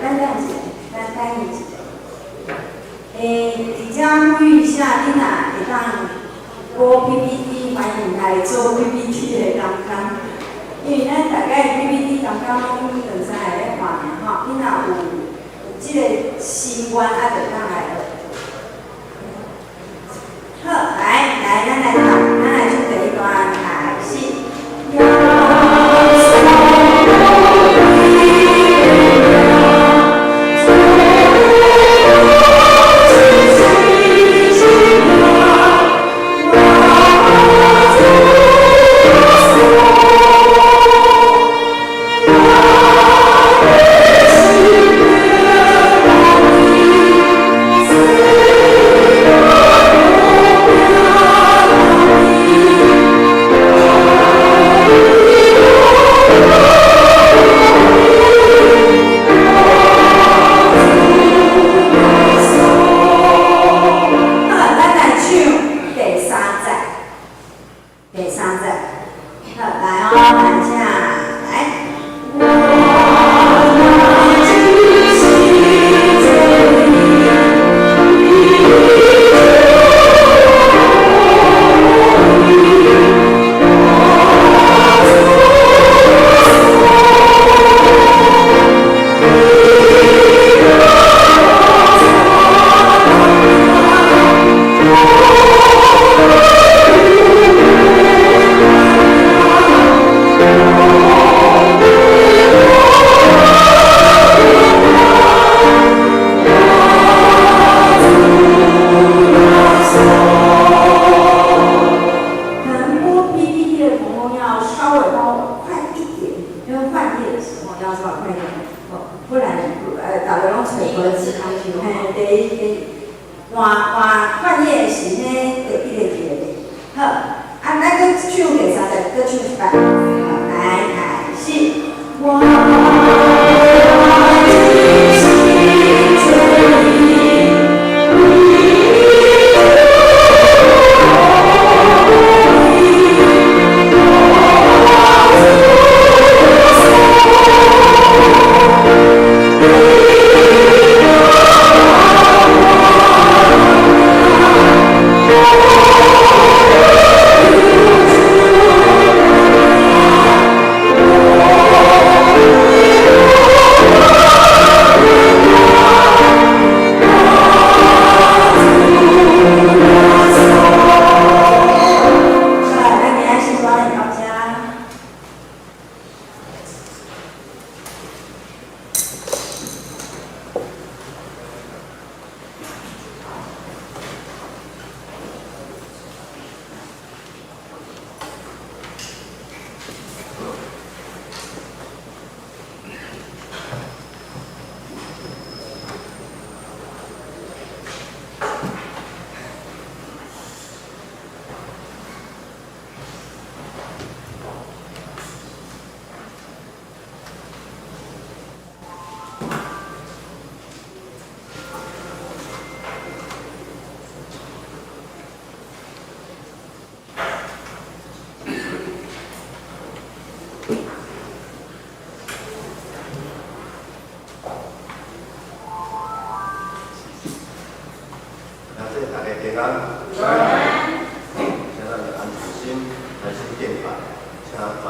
咱等一下，咱等伊一下。伫遮呼籲一下，你若會當播 PPT，歡迎來做 PPT 的同工，因為咱大概 PPT 同工攏兩三个咧看爾吼，你若有這個心願，啊，就當來學。好，來來，咱來讀，咱來唱第一段開始。耶穌。好，咱來唱第三節，第三節。好，來哦，來請來。我若只是這可能播 PPT 的同工要稍微幫我快一點，因為換頁的時候要稍微快一點，哦，不然大家攏揣無。嘿，第一第換換換頁的時呢，第一個字的。好，啊，咱閣唱第三節，閣唱一擺。好，來開始。我若只是這好，咱今仔先講到遮。那這大家平安。請咱來安靜心，來先敬拜，請走。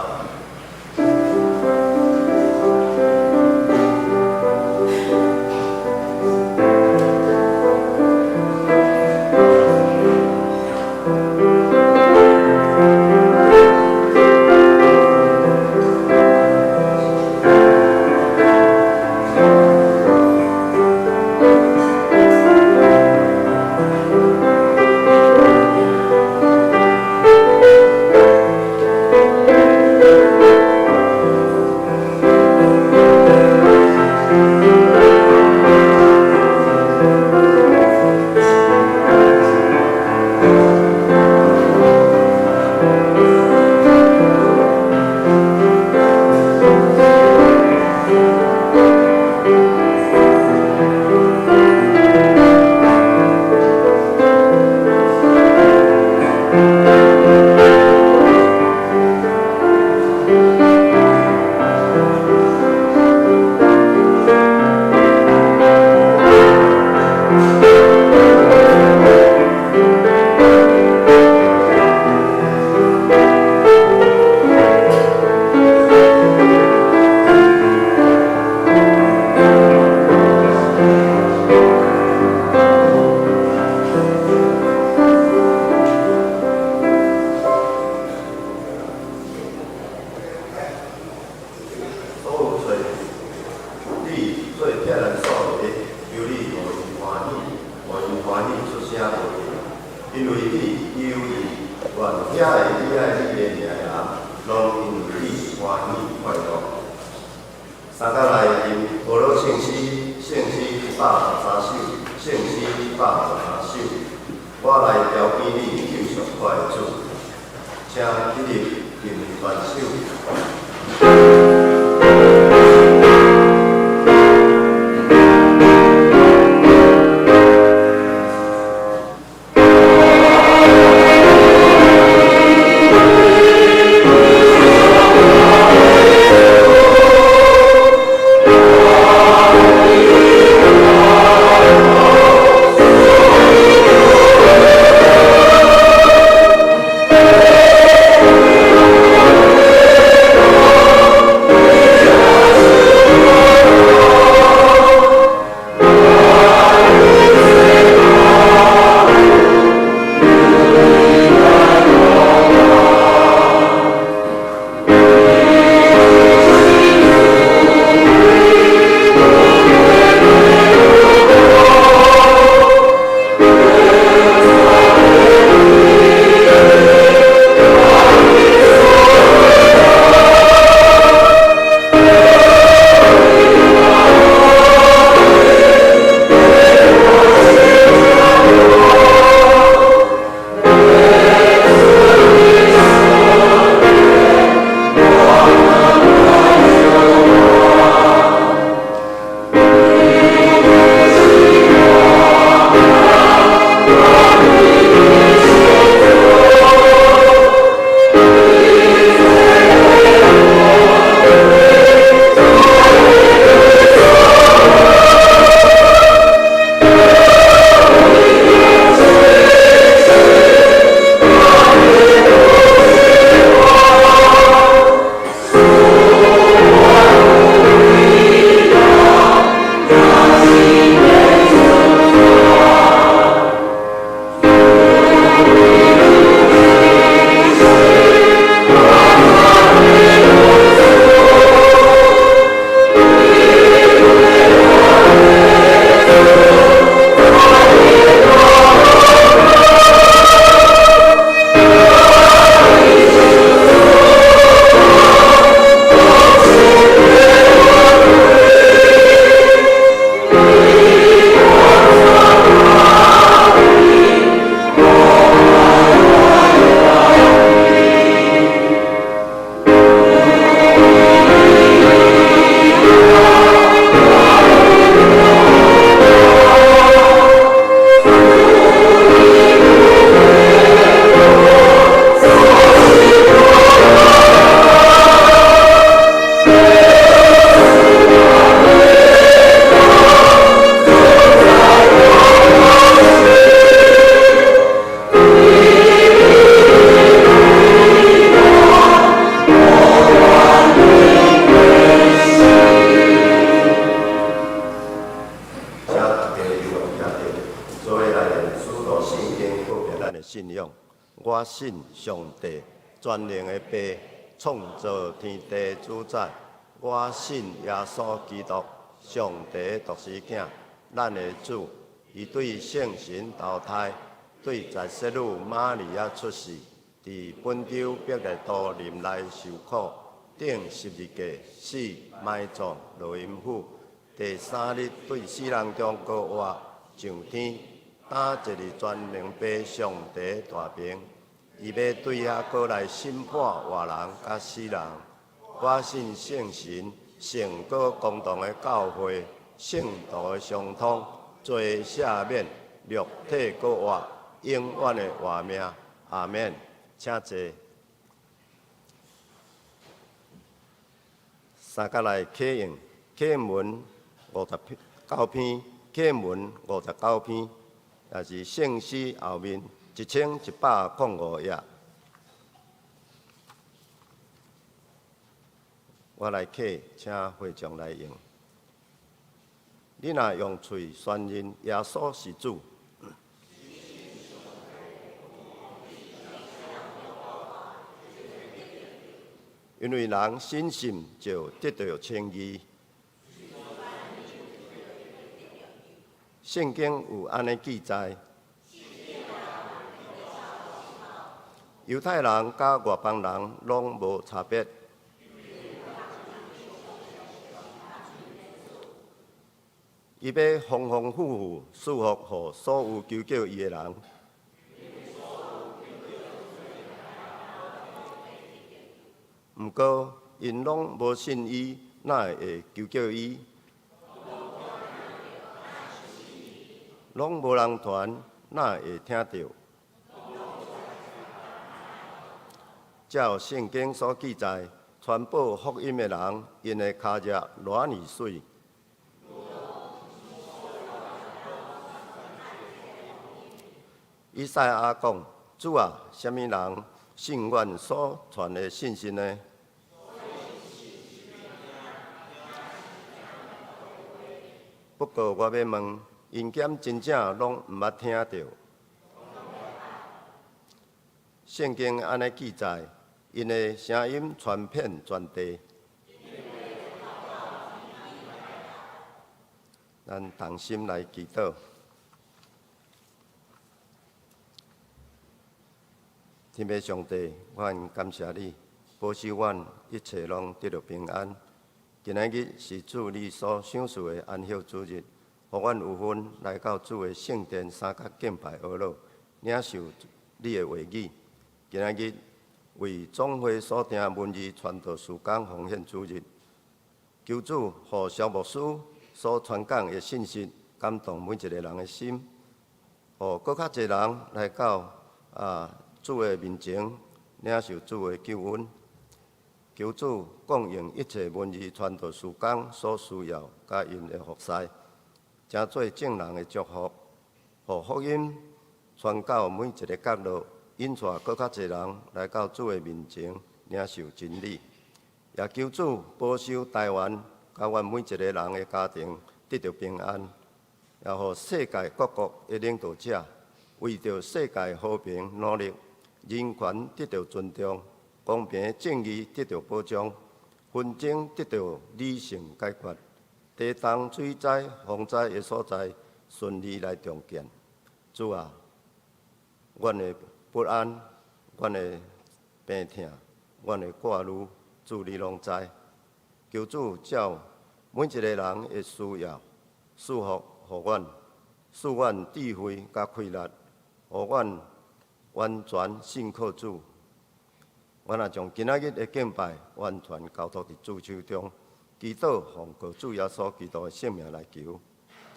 我因為你求伊，願遐个喜愛你的名的人，攏因為你歡喜快樂。三角來吟歌樂聖詩，聖詩163首，聖詩163首。我來調起你救贖我的主，請起立吟全首。請大家留意聽著，做伙來念使徒信經告白咱的信仰。我信上帝，全能的父，創造天地主宰。我信耶穌基督，上帝獨生囝，咱的主。伊對聖神投胎，對十聖女瑪利亞出世，佇本丟彼拉多臨來受苦，釘十字架，死，埋葬，落陰府。第三日對死人中復活，上天，擔坐佇全能父上帝大爿。伊欲對遐閣來審判活人佮死人。我信聖神，聖歌公同的教會，聖徒的相通，罪赦免，肉體復活，永遠的活命。阿門。請坐。三角來啟用啟應文59篇，啟應文59篇，也是聖詩後面1105頁。我來啟，請會長來用。你若用喙宣認耶穌是主，因為人深信就得著稱義。聖經有按呢記載，猶太人佮外邦人攏無差別。伊欲豐豐富富賜福予所有求叫伊的人。毋過，𪜶攏無信伊，哪會求叫伊？攏無人傳，哪會聽著？照聖經所記載，傳報福音的人，𪜶的跤跡偌爾媠。以賽亞講：主啊，啥物人信阮所傳的信息呢？不過我欲問，𪜶敢真正攏毋捌聽著？聖經按呢記載，𪜶的聲音傳遍全地。咱同心來祈禱。天父上帝，阮感謝你，保守阮一切攏得著平安。今仔日是主你所賞賜的安息主日，予阮有份來到主的聖殿三角敬拜阿樂，領受你的話語。今仔日為總會所訂文字傳道事工奉獻主日，求主予蕭牧師所傳講的信息感動每一个人的心，予閣較濟人來到主的面前領受主的救恩。求主供應一切文字傳道事工所需要，佮𪜶的服侍，成做眾人的祝福，予福音傳到每一个角落，引帶閣較濟人來到主的面前領受真理。也求主保守台灣，佮阮每一个人的家庭得著平安，也予世界各國的領導者為著世界和平努力，人權得著尊重，公平正義得著保障，紛爭得著理性解決，地動水災、風災的所在順利來重建。主啊，阮的不安、阮的病痛、阮的掛慮，主你攏知。求主照每一个人的需要，賜福予阮，賜阮智慧佮氣力，予阮完全信靠主。阮也將今仔日的敬拜完全交託佇主手中，祈禱奉靠主耶穌基督的聖名來求，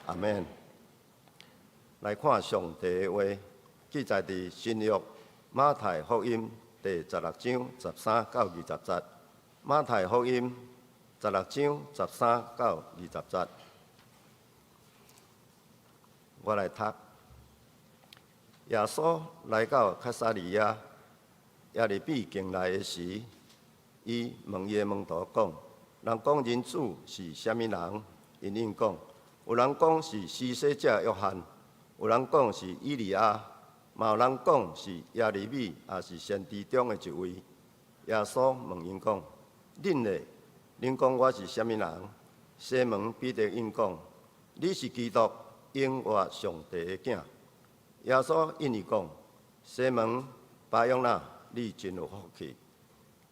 阿們。來看上帝的話，記載佇新約馬太福音第十六章十三到二十節。馬太福音十六章十三到二十節，我來讀。耶穌來到凱撒利亞耶利米境內的時，伊問伊的門徒講：人講人子是啥物人？𪜶應講：有人講是施洗者約翰，有人講是以利亞，嘛有人講是耶利米，抑是先知中的一位。耶穌問𪜶講：恁咧，恁講我是啥物人？西門彼得應講：你是基督，永活上帝的囝。耶穌應伊講：西門巴約那，你真有福氣，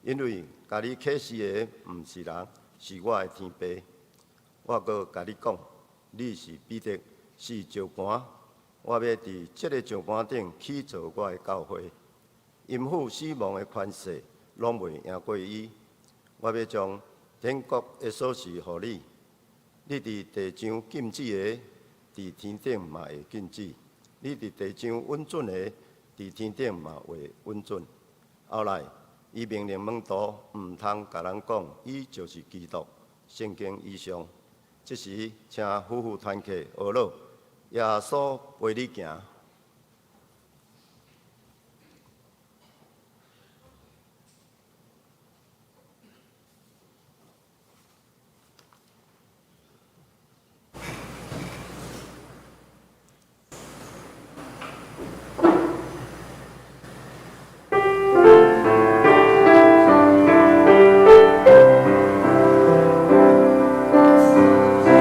因為共你啟示的毋是人，是我的天父。我閣共你講，你是彼得，是石盤，我欲佇這个石盤頂起造我的教會。陰府死亡的權勢攏袂贏過伊。我欲將天國的鎖匙予你，你佇地上禁止的，佇天頂嘛會禁止；你佇地上允准的，佇天頂嘛會允准。後來，伊命令門徒毋通共人講，伊就是基督。聖經以上，這時請夫婦團契學老，耶穌陪你行。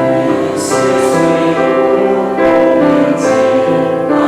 你是水，我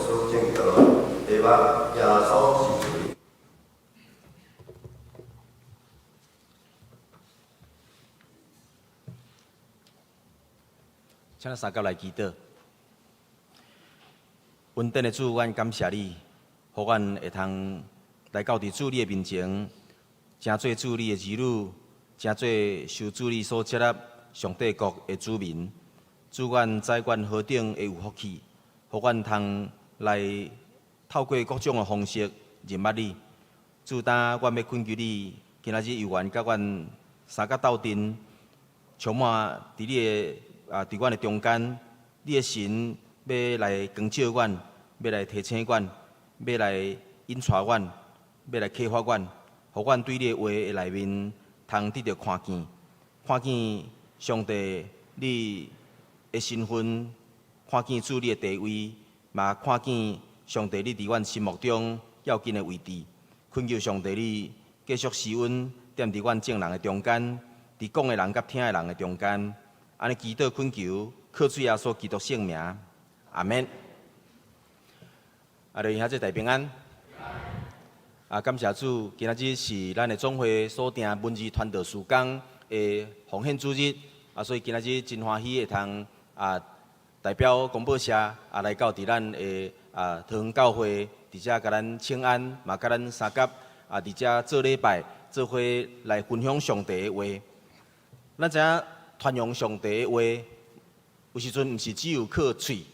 師證道，題目耶穌是誰？請咱三甲來祈禱。恩典的主，阮感謝你，予阮會通來到佇主你的面前，成做主你的兒女，成做受主你所接納上帝國的子民。主，阮知阮何等的有福氣，予阮通來透過各種的方式認捌你。主，當阮欲懇求你，今仔日有緣佮阮三甲鬥陣，充滿佇你的啊，佇阮的中間，你的神欲來光照阮，欲來提醒阮，欲來引帶阮，欲來啟發阮，予阮對你的話的內面通得著看見，看見上帝你的身份，看見主你的地位，嘛看見上帝你佇阮心目中要緊的位置。懇求上帝你繼續施恩，踮佇阮眾人的中間，佇講的人佮聽的人的中間，按呢祈禱懇求，靠主耶穌基督聖名，阿們。啊，各位兄弟大平安。啊，感謝主，今仔日是咱的總會所訂文字傳道事工的奉獻主日，啊，所以今仔日真歡喜會通啊代表公報社啊來到佇咱的啊桃園教會，佇遮共咱請安，嘛佮咱相佮啊佇遮做禮拜，做伙來分享上帝的話。咱知影傳揚上帝的話，有時陣毋是只有靠喙，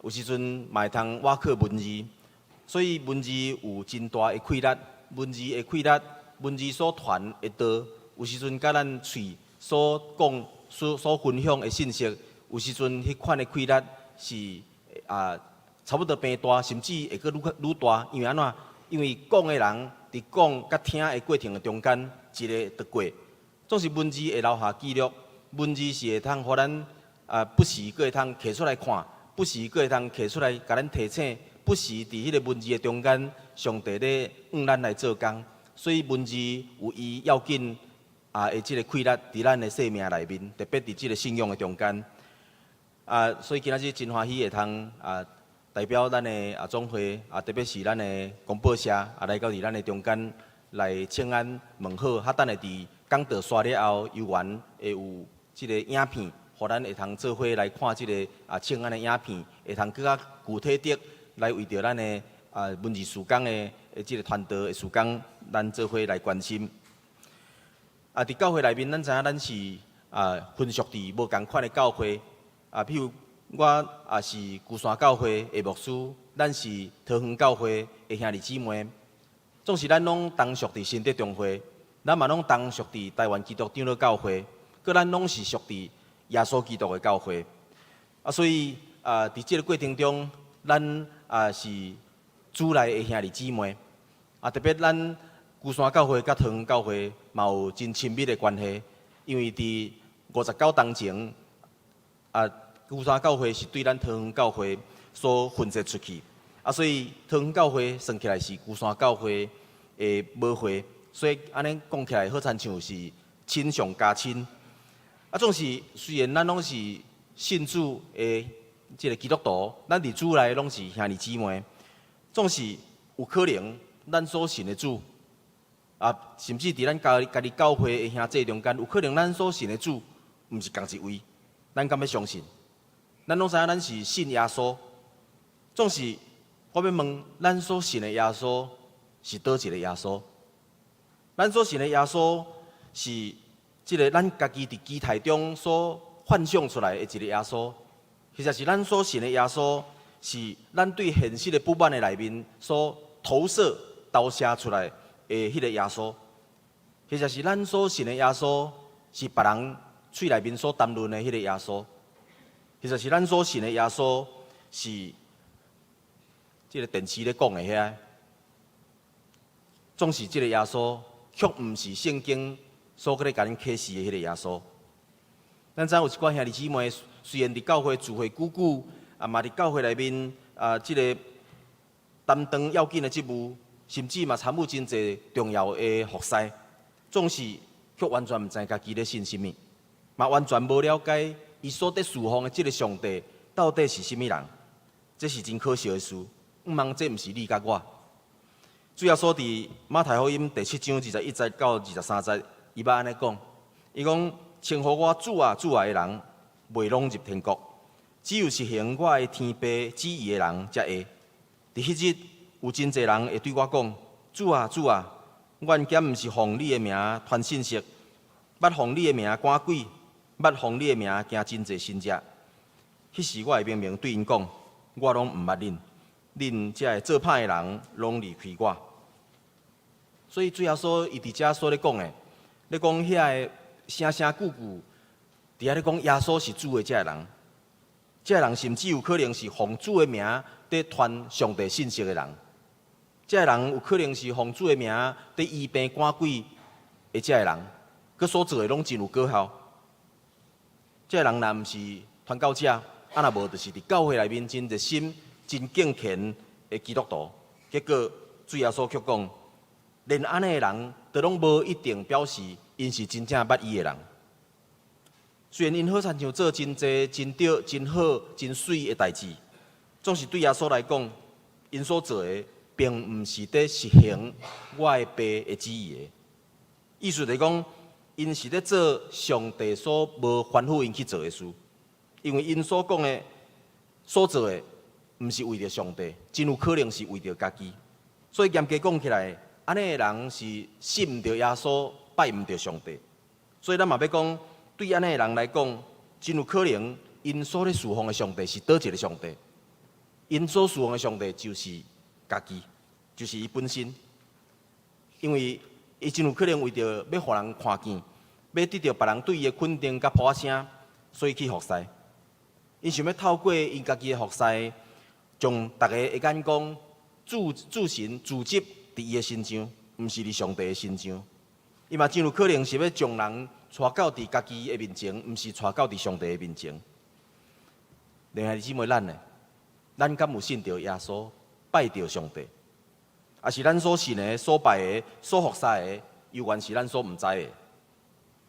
有時陣嘛會通倚靠文字。所以文字有真大的氣力，文字的氣力，文字所傳的道，有時陣佮咱喙所講、所分享的信息，有時陣彼款的氣力是啊差不多平大，甚至會閣愈較愈大。因為按怎？因為講的人佇講佮聽的過程的中間，一个就過，總是文字會留下記錄，文字是會通予咱啊不時閣會通摕出來看，不時閣會通摕出來共咱提醒。不時佇彼个文字的中間，上帝咧向咱來做工，所以文字有伊要緊啊的這个氣力佇咱的生命內面，特別佇這个信仰的中間。啊，所以今仔日真歡喜會通啊代表咱的啊總會啊，特別是咱的公報社啊來到佇咱的中間來請安問好，啊等下佇講道煞了後，有緣會有這个影片，予咱會通做伙來看這个啊請安的影片，會通閣較具體的來為著咱的啊文字事工的這个傳道的事工，咱做伙來關心。啊，佇教會內面，咱知影咱是啊分屬佇無仝款的教會。啊，譬如我啊是龜山教會的牧師，咱是桃園教會的兄弟姊妹。總是咱攏同屬佇新德中會，咱嘛攏同屬佇台灣基督長老教會，閣咱攏是屬佇耶穌基督的教會。啊，所以啊，佇這个過程中，咱啊是主內的兄弟姊妹，啊特別咱龜山教會佮桃園教會嘛有真親密的關係，因為佇59冬前，啊龜山教會是對咱桃園教會所分割出去，啊所以桃園教會算起來是龜山教會的母會，所以按呢講起來好親像是親上加親。啊總是雖然咱攏是信主的這个基督徒，咱佇主內攏是兄弟姊妹，總是有可能咱所信的主，啊，甚至佇咱家家己教會的兄弟中間，有可能咱所信的主毋是仝一位，咱敢欲相信？咱攏知影咱是信耶穌，總是我欲問，咱所信的耶穌是佗一个耶穌？咱所信的耶穌是這个咱家己佇期待中所幻想出來的一个耶穌？或者是咱所信的耶穌，是咱對現實的不滿的內面所投射、投射出來的彼个耶穌，或者是咱所信的耶穌，是別人喙內面所談論的彼个耶穌，或者是咱所信的耶穌，是這个電視咧講的遐，總是這个耶穌，卻毋是聖經所閣咧共咱啟示的彼个耶穌。咱知影有一寡兄弟姊妹，雖然佇教會聚會久久，啊嘛佇教會內面啊，這个擔當要緊的職務，甚至嘛參與真濟重要的服事，總是卻完全毋知家己咧信啥物，嘛完全無了解伊所佇事奉的這个上帝到底是啥物人，這是真可惜的事。毋通這毋是你佮我。主耶穌佇馬太福音第七章二十一節到二十三節，伊捌按呢講，伊講稱呼我主啊主啊的人，袂攏入天國，只有實行我的天父旨意的人才會。佇彼日，有真濟人會對我講：主啊主啊，阮敢毋是奉你的名傳信息，捌奉你的名趕鬼，捌奉你的名行真濟神跡？彼時我會明明對𪜶講：我攏毋捌恁，恁這个做歹的人，攏離開我。所以主耶穌伊佇遮所咧講的，咧講遐个聲聲句句，佇遐咧講耶穌是主的這个人，這个人甚至有可能是奉主的名佇傳上帝信息的人，這个人有可能是奉主的名佇醫病趕鬼的這個人，佮所做的攏真有果效。這个人若毋是傳教者，啊若無就是佇教會內面真熱心、真敬虔的基督徒。結果主耶穌卻講，連按呢的人都攏無一定表示𪜶是真正捌伊的人。雖然𪜶好親像做真濟、真對、真好、真媠的代誌，總是對耶穌來講，𪜶所做的並毋是佇實行我的爸的旨意的。意思就是講，𪜶是咧做上帝所無吩咐𪜶去做的事，因為𪜶所講的、所做的，毋是為著上帝，真有可能是為著家己。所以嚴格講起來，按呢的人是信毋著耶穌，拜毋著上帝。所以咱嘛欲講，對按呢的人來講，真有可能𪜶所咧事奉的上帝是佗一个上帝？𪜶所事奉的上帝就是家己，就是伊本身。因為伊真有可能為著欲予人看見，欲得著別人對伊的肯定佮拍聲，所以去服侍。𪜶想欲透過𪜶家己的服侍，將逐家的眼光注注神注集佇伊的身上，毋是佇上帝的身上。伊嘛真有可能是欲將人帶到佇家己的面前，毋是帶到佇上帝的面前。兄弟姊妹，咱呢？咱敢有信著耶穌，拜著上帝？抑是咱所信的、所拜的、所服侍的，猶原是咱所毋知的？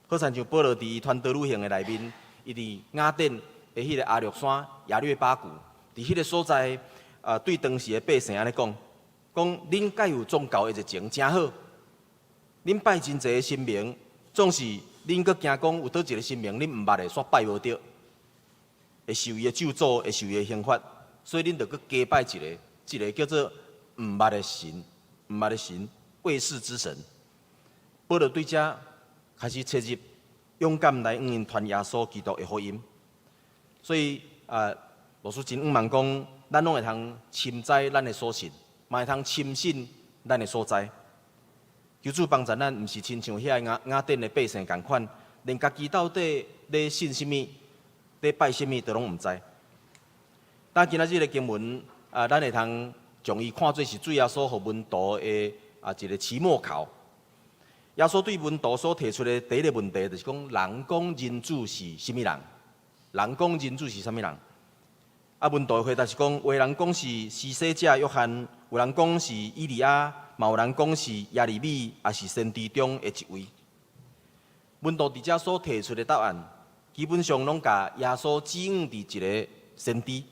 好親像保羅佇伊傳道旅行的內面，伊佇雅典的彼个亞略山亞略巴谷，佇彼个所在，對當時的百姓按呢講，講恁蓋有宗教的熱情誠好，恁拜真濟的神明，總是恁閣驚講有佗一个神明恁毋捌的，煞拜無著，會受伊的咒詛，會受伊的刑罰，所以恁著閣加拜一个，一个叫做毋捌的神，毋捌的神，未識之神。保羅對遮開始切入，勇敢來向𪜶傳耶穌基督的福音。所以啊，牧師真向望講，咱攏會通深知咱的所信，嘛會通深信咱的所知。求主幫助咱，毋是親像遐雅雅典的百姓仝款，連家己到底咧信啥物、咧拜啥物，都攏毋知。但今仔日的經文啊，咱會通將伊看做是主耶穌予門徒的啊一个期末考。耶穌對門徒所提出的第一个問題，就是講人講人子是啥物人？人講人子是啥物人？啊，門徒的回答是講，有的人講是施洗者約翰，有人講是以利亞，嘛有人講是耶利米，抑是先知中的一位。門徒佇遮所提出的答案，基本上攏共耶穌指向佇一个先知。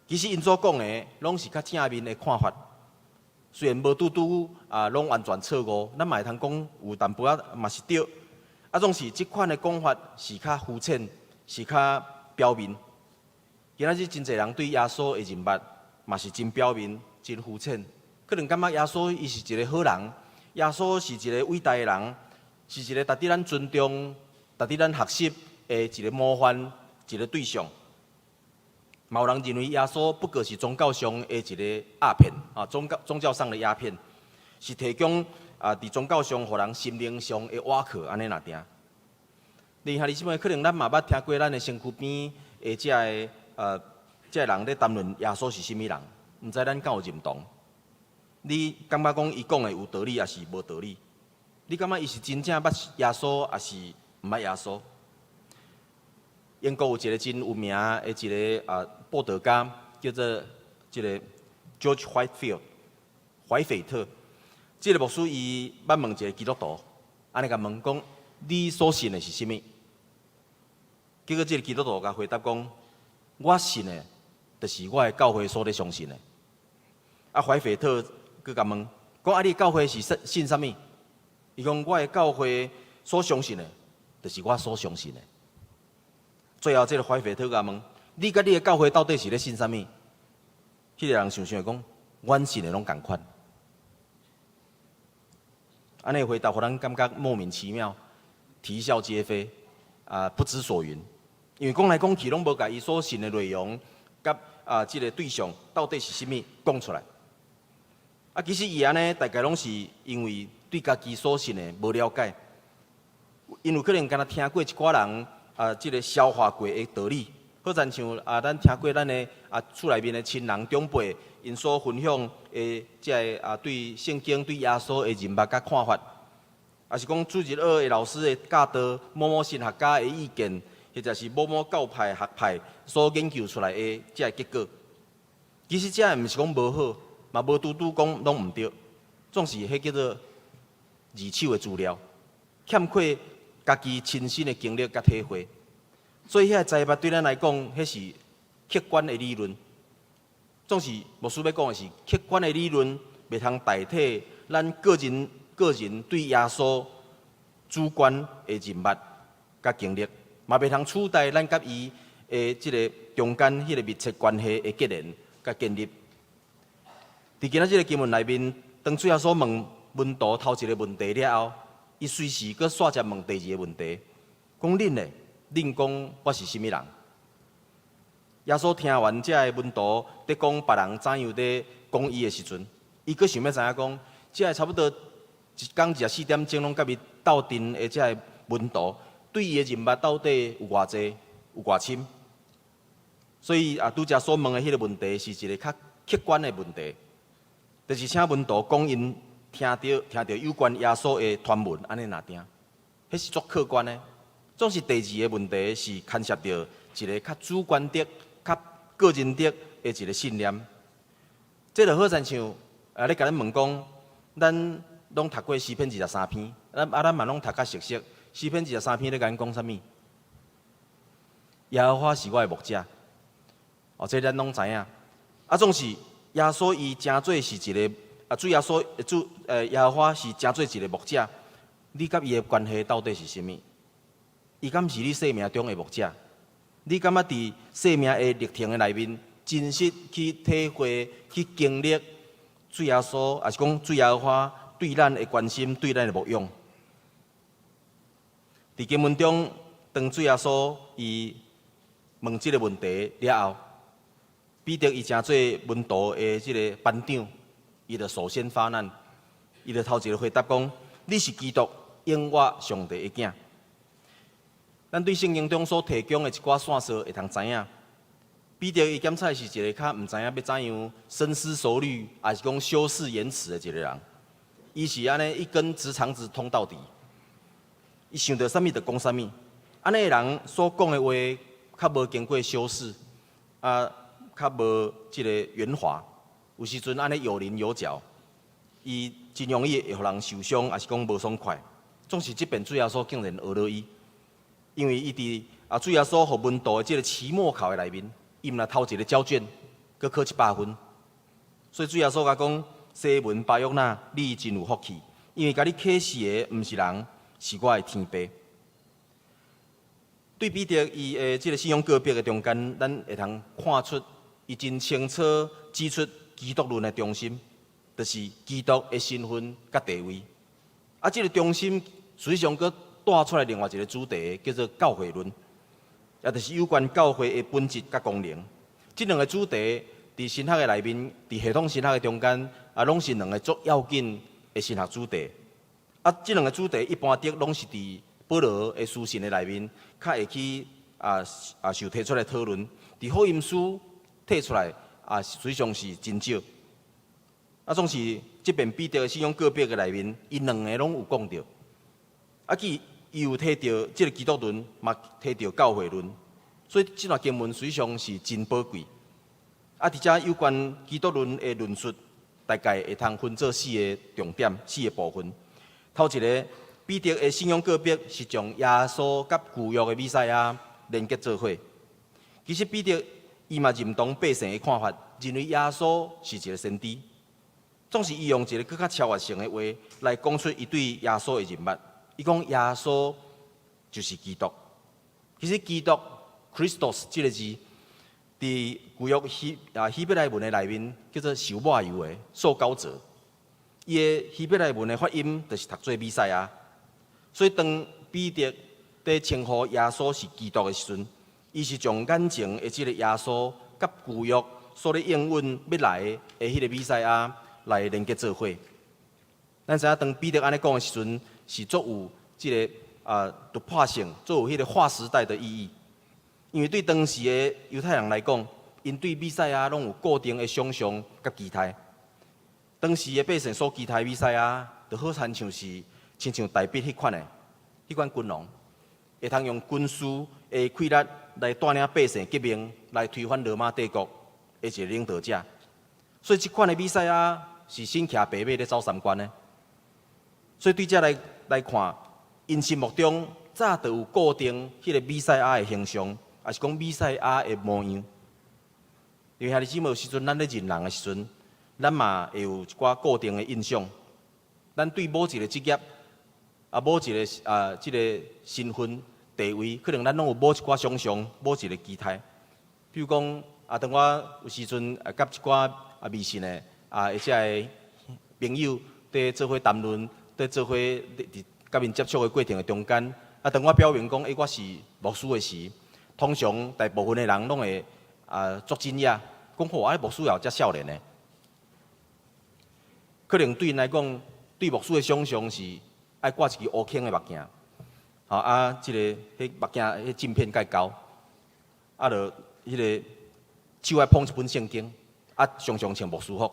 其實𪜶所講的，攏是較正面的看法。雖然無拄拄啊，攏完全錯誤，咱嘛會通講有淡薄仔嘛是對。啊，總是這款的講法是較膚淺，是較表面。今仔日真濟人對耶穌的認捌嘛是真表面、真膚淺。可能感覺耶穌伊是一个好人，耶穌是一个偉大的人，是一个值得咱尊重、值得咱學習的一个模範、一个對象。嘛有人認為耶穌不過是宗教上的一个鴉片啊，宗教上的鴉片，是提供啊，佇宗教上予人心靈上的倚靠，按呢爾爾。弟兄姊妹，可能咱嘛捌聽過咱的身軀邊的這个人咧談論耶穌是啥物人，毋知咱敢有認同？你感覺講伊講的有道理，抑是無道理？你感覺伊是真正捌耶穌，抑是毋捌耶穌？英國有一个真有名的一个啊布道家，叫做這个 George Whitefield 懷斐特。這个牧師伊捌問一个基督徒，按呢共問講：你所信的是啥物？結果這个基督徒共回答講：我信的，就是我的教會所咧相信的。啊，懷斐特閣共問，講啊，你教會是信信啥物？伊講我的教會所相信的，就是我所相信的。最後，這个懷斐特共問，你佮你的教會到底是咧信啥物？彼个人想想講，阮信的攏仝款。按呢回答，予咱感覺莫名其妙，啼笑皆非，啊，不知所云。因為講來講去，攏無共伊所信的內容，佮啊，這个對象到底是啥物講出來。啊，其實伊按呢，大概攏是因為對家己所信的無了解，𪜶有可能干焦聽過一寡人啊，這个消化過的道理，好親像啊，咱聽過咱的啊厝內面的親人長輩𪜶所分享的這个啊對聖經對耶穌的認捌佮看法，抑是講主日學的老師的教導，某某神學家的意見，或者是某某教派學派所研究出來的這个結果。其實這个毋是講無好，嘛無拄拄講攏毋對，總是彼叫做二手的資料，欠缺家己親身的經歷佮體會，所以遐个知捌對咱來講，彼是客觀的理論。總是牧師欲講的是，客觀的理論袂通代替咱個人個人對耶穌主觀的認捌佮經歷，嘛袂通取代咱佮伊的這个中間彼个密切關係的結連佮建立。佇今仔這个經文內面，當主耶穌問門徒頭一个問題了後，伊隨時閣煞接問第二个問題，講恁咧，恁講我是啥物人？耶穌聽完這个門徒佇講別人怎樣佇講伊的時陣，伊閣想欲知影講，這个差不多一工24點鐘攏佮伊鬥陣的這个門徒，對伊的認捌到底有偌濟，有偌深？所以啊，拄才所問的彼个問題是一个較客觀的問題，就是請門徒講𪜶聽著有關耶穌的傳聞，按呢爾定，彼是足客觀的。總是第二个問題是牽涉著一个較主觀的、較個人的的一个信念。這就好親像啊，咧共咱問講，咱攏讀過詩篇二十三篇，咱啊咱嘛攏讀較熟悉。詩篇二十三篇咧共咱講啥物？耶和華是我的牧者，哦，這咱攏知影。啊，總是耶穌伊成做是一个啊，主耶穌主耶和華是成做一个牧者，你佮伊的關係到底是啥物？伊敢是你生命中的牧者？你感覺佇生命的歷程的內面，真實去體會、去經歷主耶穌，抑是講主耶和華對咱的關心、對咱的牧養？佇經文中，當主耶穌伊問這个問題了後，彼得伊成做門徒的這个班長，伊就首先發難，伊就頭一个回答講：你是基督，永活上帝的囝。咱對聖經中所提供的一寡線索會通知影，彼得伊檢採是一个較毋知影欲怎樣深思熟慮，抑是講修飾言辭的一个人。伊是按呢一根直腸子通到底，伊想著啥物就講啥物。按呢的人所講的話，較無經過修飾，啊，較無這个圓滑。有時陣按呢有稜有角，伊真容易會予人受傷，抑是講無爽快。總是這遍主耶穌竟然呵咾伊。因為伊佇啊主耶穌予門徒的這个期末考的內面，伊毋但頭一个交卷，閣考100分。所以主耶穌共講：西門巴約拿，你真有福氣，因為共你啟示的毋是人，是我的天父。對彼得伊的這个信仰告白的中間，咱會通看出伊真清楚指出基督論的中心，就是基督的身份佮地位。啊，這个中心實際上閣帶出來另外一个主題，叫做教會論，也就是有關教會的本質佮功能。這兩个主題佇神學的內面，佇系統神學的中間，啊，攏是兩个足要緊的神學主題。啊，這兩个主題一般的攏是佇保羅的書信的內面，較會去啊受提出來討論。佇福音書提出來啊，實際上是真少。啊，總是這遍彼得的信仰告白的內面，伊兩个攏有講著。啊，伊有提著這个基督論，嘛提著教會論，所以這段經文實際上是真寶貴。啊，佇遮有關基督論的論述，大概會通分做四个重點、四个部分。頭一个，彼得的信仰告白是將耶穌佮舊約的彌賽亞連結做伙。其實彼得伊嘛認同百姓的看法，認為耶穌是一个先知。總是伊用一个閣較超越性的話來講出伊對耶穌的認捌。伊講耶穌就是基督。其實基督（Christos）這个字，佇舊約希伯來文的內面叫做受抹油的、受膏者。伊的希伯來文的發音就是讀做彌賽亞。所以當彼得佇稱呼耶穌是基督的時陣，伊是將眼前的這个耶穌佮舊約所咧應允欲來的彼个彌賽亞來連結做伙。咱知影當彼得按呢講的時陣，是足有這个突破性，足有彼个劃時代的意義。因為對當時的猶太人來講，𪜶對彌賽亞攏有固定的想像佮期待。當時的百姓所期待彌賽亞，就好親像是親像大衛彼款的，彼款君王，會通用軍事的氣力來帶領百姓革命，來推翻羅馬帝國的一个領導者。所以這款的彌賽亞是身騎白馬咧走三關的。所以對這來來看，𪜶心目中早就有固定彼个彌賽亞的形象，抑是講彌賽亞的模樣。因為兄弟姊妹，有時陣咱咧認人的時陣，咱嘛會有一寡固定的印象。咱對某一个職業，某一个這个身份地位，可能咱攏有某一寡想象，某一个期待。比如講，當我有時陣佮一寡未信的或者的朋友佇做伙談論，佇做伙佇佮𪜶接觸的過程的中間，當我表明講，欸，我是牧師的時，通常大部分的人攏會足驚訝，講吼，牧師也有遮少年的。可能對𪜶來講，對牧師的想象是愛掛一支烏框的目鏡，吼這个彼目鏡彼鏡片蓋厚，就彼个手愛捧一本聖經，常常穿牧師服。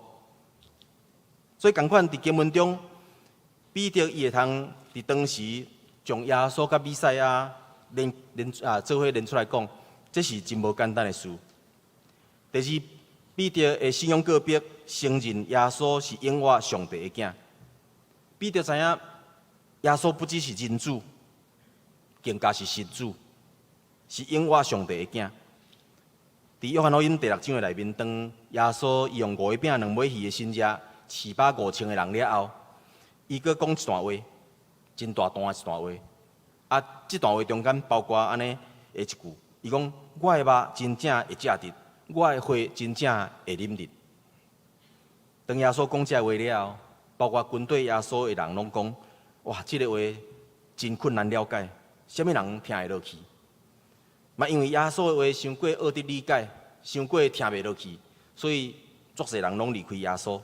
所以仝款佇經文中，彼得伊會通佇當時將耶穌佮彌賽亞連連做伙連出來講，這是真無簡單的事。第二，彼得的信仰告白，承認耶穌是永活上帝的囝。彼得知影耶穌不只是人子，更加是神子，是永活上帝的囝。佇約翰福音第六章的內面，當耶穌伊用五個餅兩尾魚的神跡飼飽5000個人了後，伊閣講一段話，真大段的一段話。這段話中間包括按呢的一句，伊講：我的肉真正會食得，我的血真正會啉得。當耶穌講這話了後，包括跟綴耶穌的人攏講：哇，這个話真困難了解，啥物人聽會落去？嘛，因為耶穌的話傷過奧得理解，傷過聽袂落去，所以足濟人攏離開耶穌。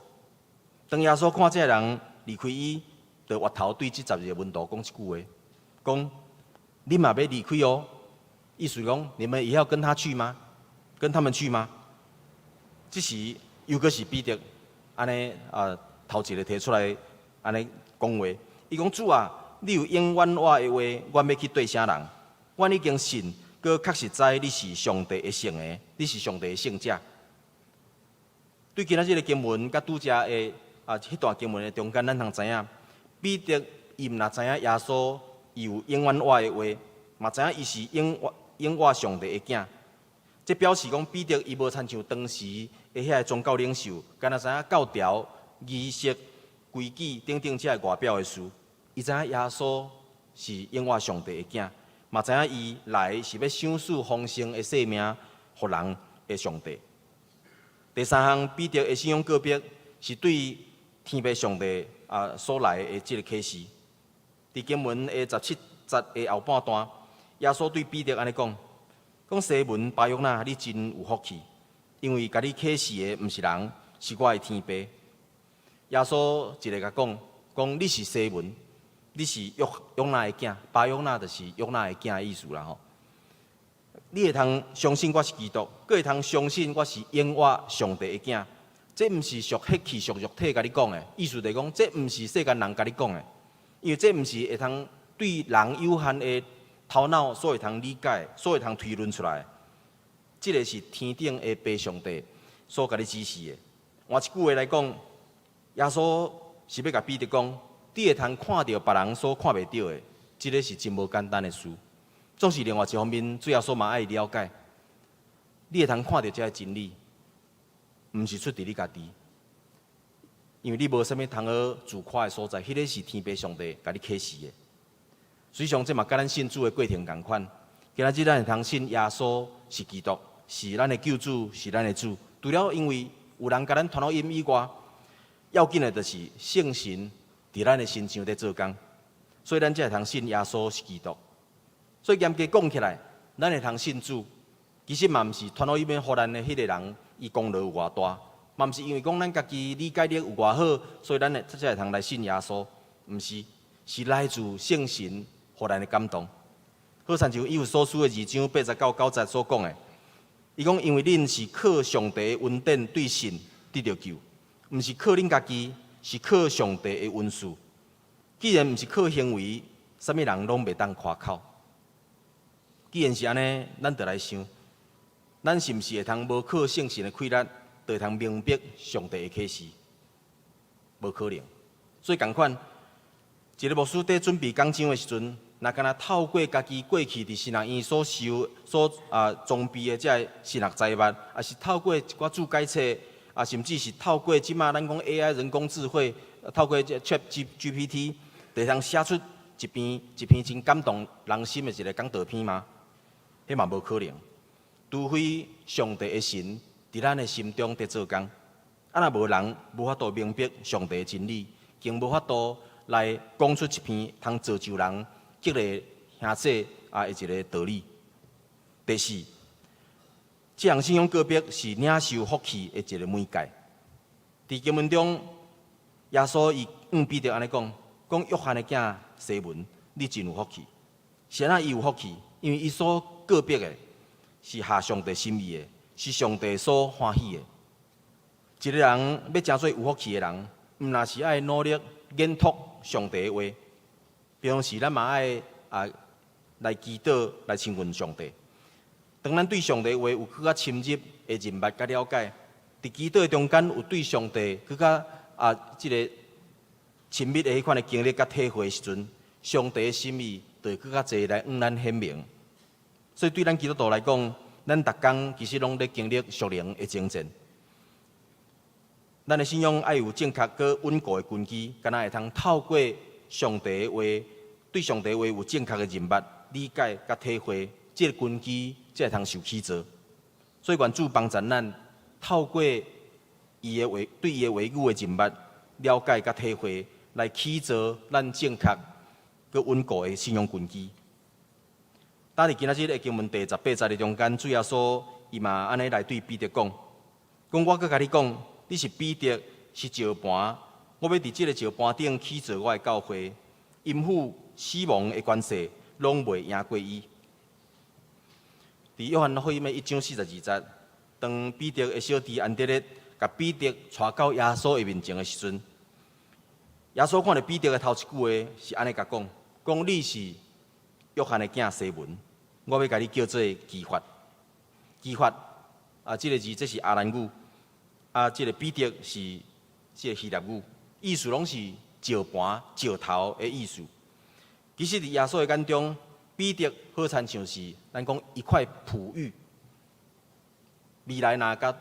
當耶穌看這个人離開伊，就回頭對這12個門徒講一句話，講：你嘛欲離開哦？意思講，你們也要跟他去嗎？跟他們去嗎？這時又閣是彼得按呢頭一个提出來按呢講話。伊講：主啊，你有永遠活的話，阮欲去綴啥人？阮已經信，閣確實知你是上帝的聖的，你是上帝的聖者。對今仔日的經文佮拄才的彼段經文的中間，咱通知影，彼得伊毋若知影耶穌伊有永遠活的話，嘛知影伊是永活永活上帝的囝。這表示講彼得伊無親像當時的遐个宗教領袖，敢若知影教條、儀式、規矩等等這个外表的事。伊知影耶穌是永活上帝的囝，嘛知影伊來是欲賞賜豐盛的生命予人的上帝。第三項，彼得的信仰告白是對天父上帝所來的這个啟示。佇經文的17節的後半段，耶穌對彼得按呢講：講西門巴約拿，你真有福氣，因為共你啟示的毋是人，是我的天父。耶穌一个共講，講你是西門，你是約約拿的囝，巴約拿就是約拿的囝的意思啦吼。你會通相信我是基督，閣會通相信我是永活上帝的囝。這毋是屬血氣、屬肉體共你講的，意思就是講，這毋是世間人共你講的，因為這毋是會通對人有限的頭腦所會通理解、所會通推論出來的。這个是天頂的父上帝所共你指示的。換一句話來講，耶穌是欲共彼得講，你會通看著別人所看袂著的，這个是真無簡單的事。總是另外一方面，主耶穌嘛愛了解，你會通看著這个真理，毋是出佇你家己。因為你無啥物通好自誇的所在，彼个是天父上帝共你啟示的。實際上，這嘛佮咱信主的過程仝款。今仔日咱會通信耶穌是基督，是咱的救主，是咱的主。除了因為有人共咱傳福音以外，要緊的就是聖神佇咱的身上佇做工，所以咱才會通信耶穌是基督。所以嚴格講起來，咱會通信主，其實嘛毋是傳福音予咱的彼个人，伊功勞有偌大，嘛毋是因為講咱家己理解力有偌好，所以咱會才會通來信耶穌。毋是，是來自聖神予咱的感動。好親像以弗所書的二章八節到九節所講的，伊講因為恁是靠上帝的恩典對信得著救，毋是靠恁家己，是靠上帝的恩賜。既然毋是靠行為，啥物人攏袂當誇口。既然是按呢，咱就來想，咱是毋是會通無靠聖神的氣力，就會通明白上帝的啟示？無可能。所以仝款，一个牧師佇準備講章的時陣，若干焦透過家己過去佇神學院所受、所裝備的這个神學才捌，抑是透過一寡注解冊，甚至是透過這馬咱講 AI 人工智慧，透過這 ChatGPT，就會通寫出一篇一篇真感動人心的一个講道篇嗎？彼嘛無可能。除非上帝的神佇咱的心中佇做工，若無人無法度明白上帝的真理，更無法度來講出一篇通造就人、激勵兄弟的一个道理。第四，這項信仰告白是領受福氣的一个媒介。佇經文中，耶穌伊向彼得按呢講：講約翰的囝西門，你真有福氣。是按怎伊有福氣？因為伊所告白的是合上帝心意的，是上帝所歡喜的。一个人欲成做有福氣的人，毋但是愛努力研讀上帝的話，平常時咱嘛愛來祈禱來親近上帝。當咱對上帝的話有閣較深入的認捌佮了解，佇祈禱的中間有對上帝閣較這个親密的彼款的經歷佮體會的時陣，上帝的心意就會閣較濟來向咱顯明。所以對咱基督徒來講，咱逐工其實攏咧經歷屬靈的征戰。咱的信仰愛有正確閣穩固的根基，敢若會通透過上帝的話，對上帝的話有正確的認捌、理解佮體會，這个根基才會通受起造。所以願主幫助咱，透過伊的話，對伊的話語的認捌、了解佮體會，來起造咱正確閣穩固的信仰根基。當佇今仔日的經文第十八節的中間，主耶穌伊嘛按呢來對彼得講：講我閣共你講，你是彼得，是石盤，我欲佇這个石盤頂起造我的教會，陰府死亡的權勢攏袂贏過伊。佇約翰福音的一章四十二節，當彼得的小弟安德烈共彼得帶到耶穌的面前的時陣，耶穌看著彼得的頭一句話是按呢共講：講你是約翰的囝西門，我欲共你叫做基法。基法啊，這个字這是亞蘭語，這个彼得是這个希臘語，意思攏是石盤、石頭的意思。其實佇耶穌的眼中，彼得好親像是咱講一塊璞玉，未來若共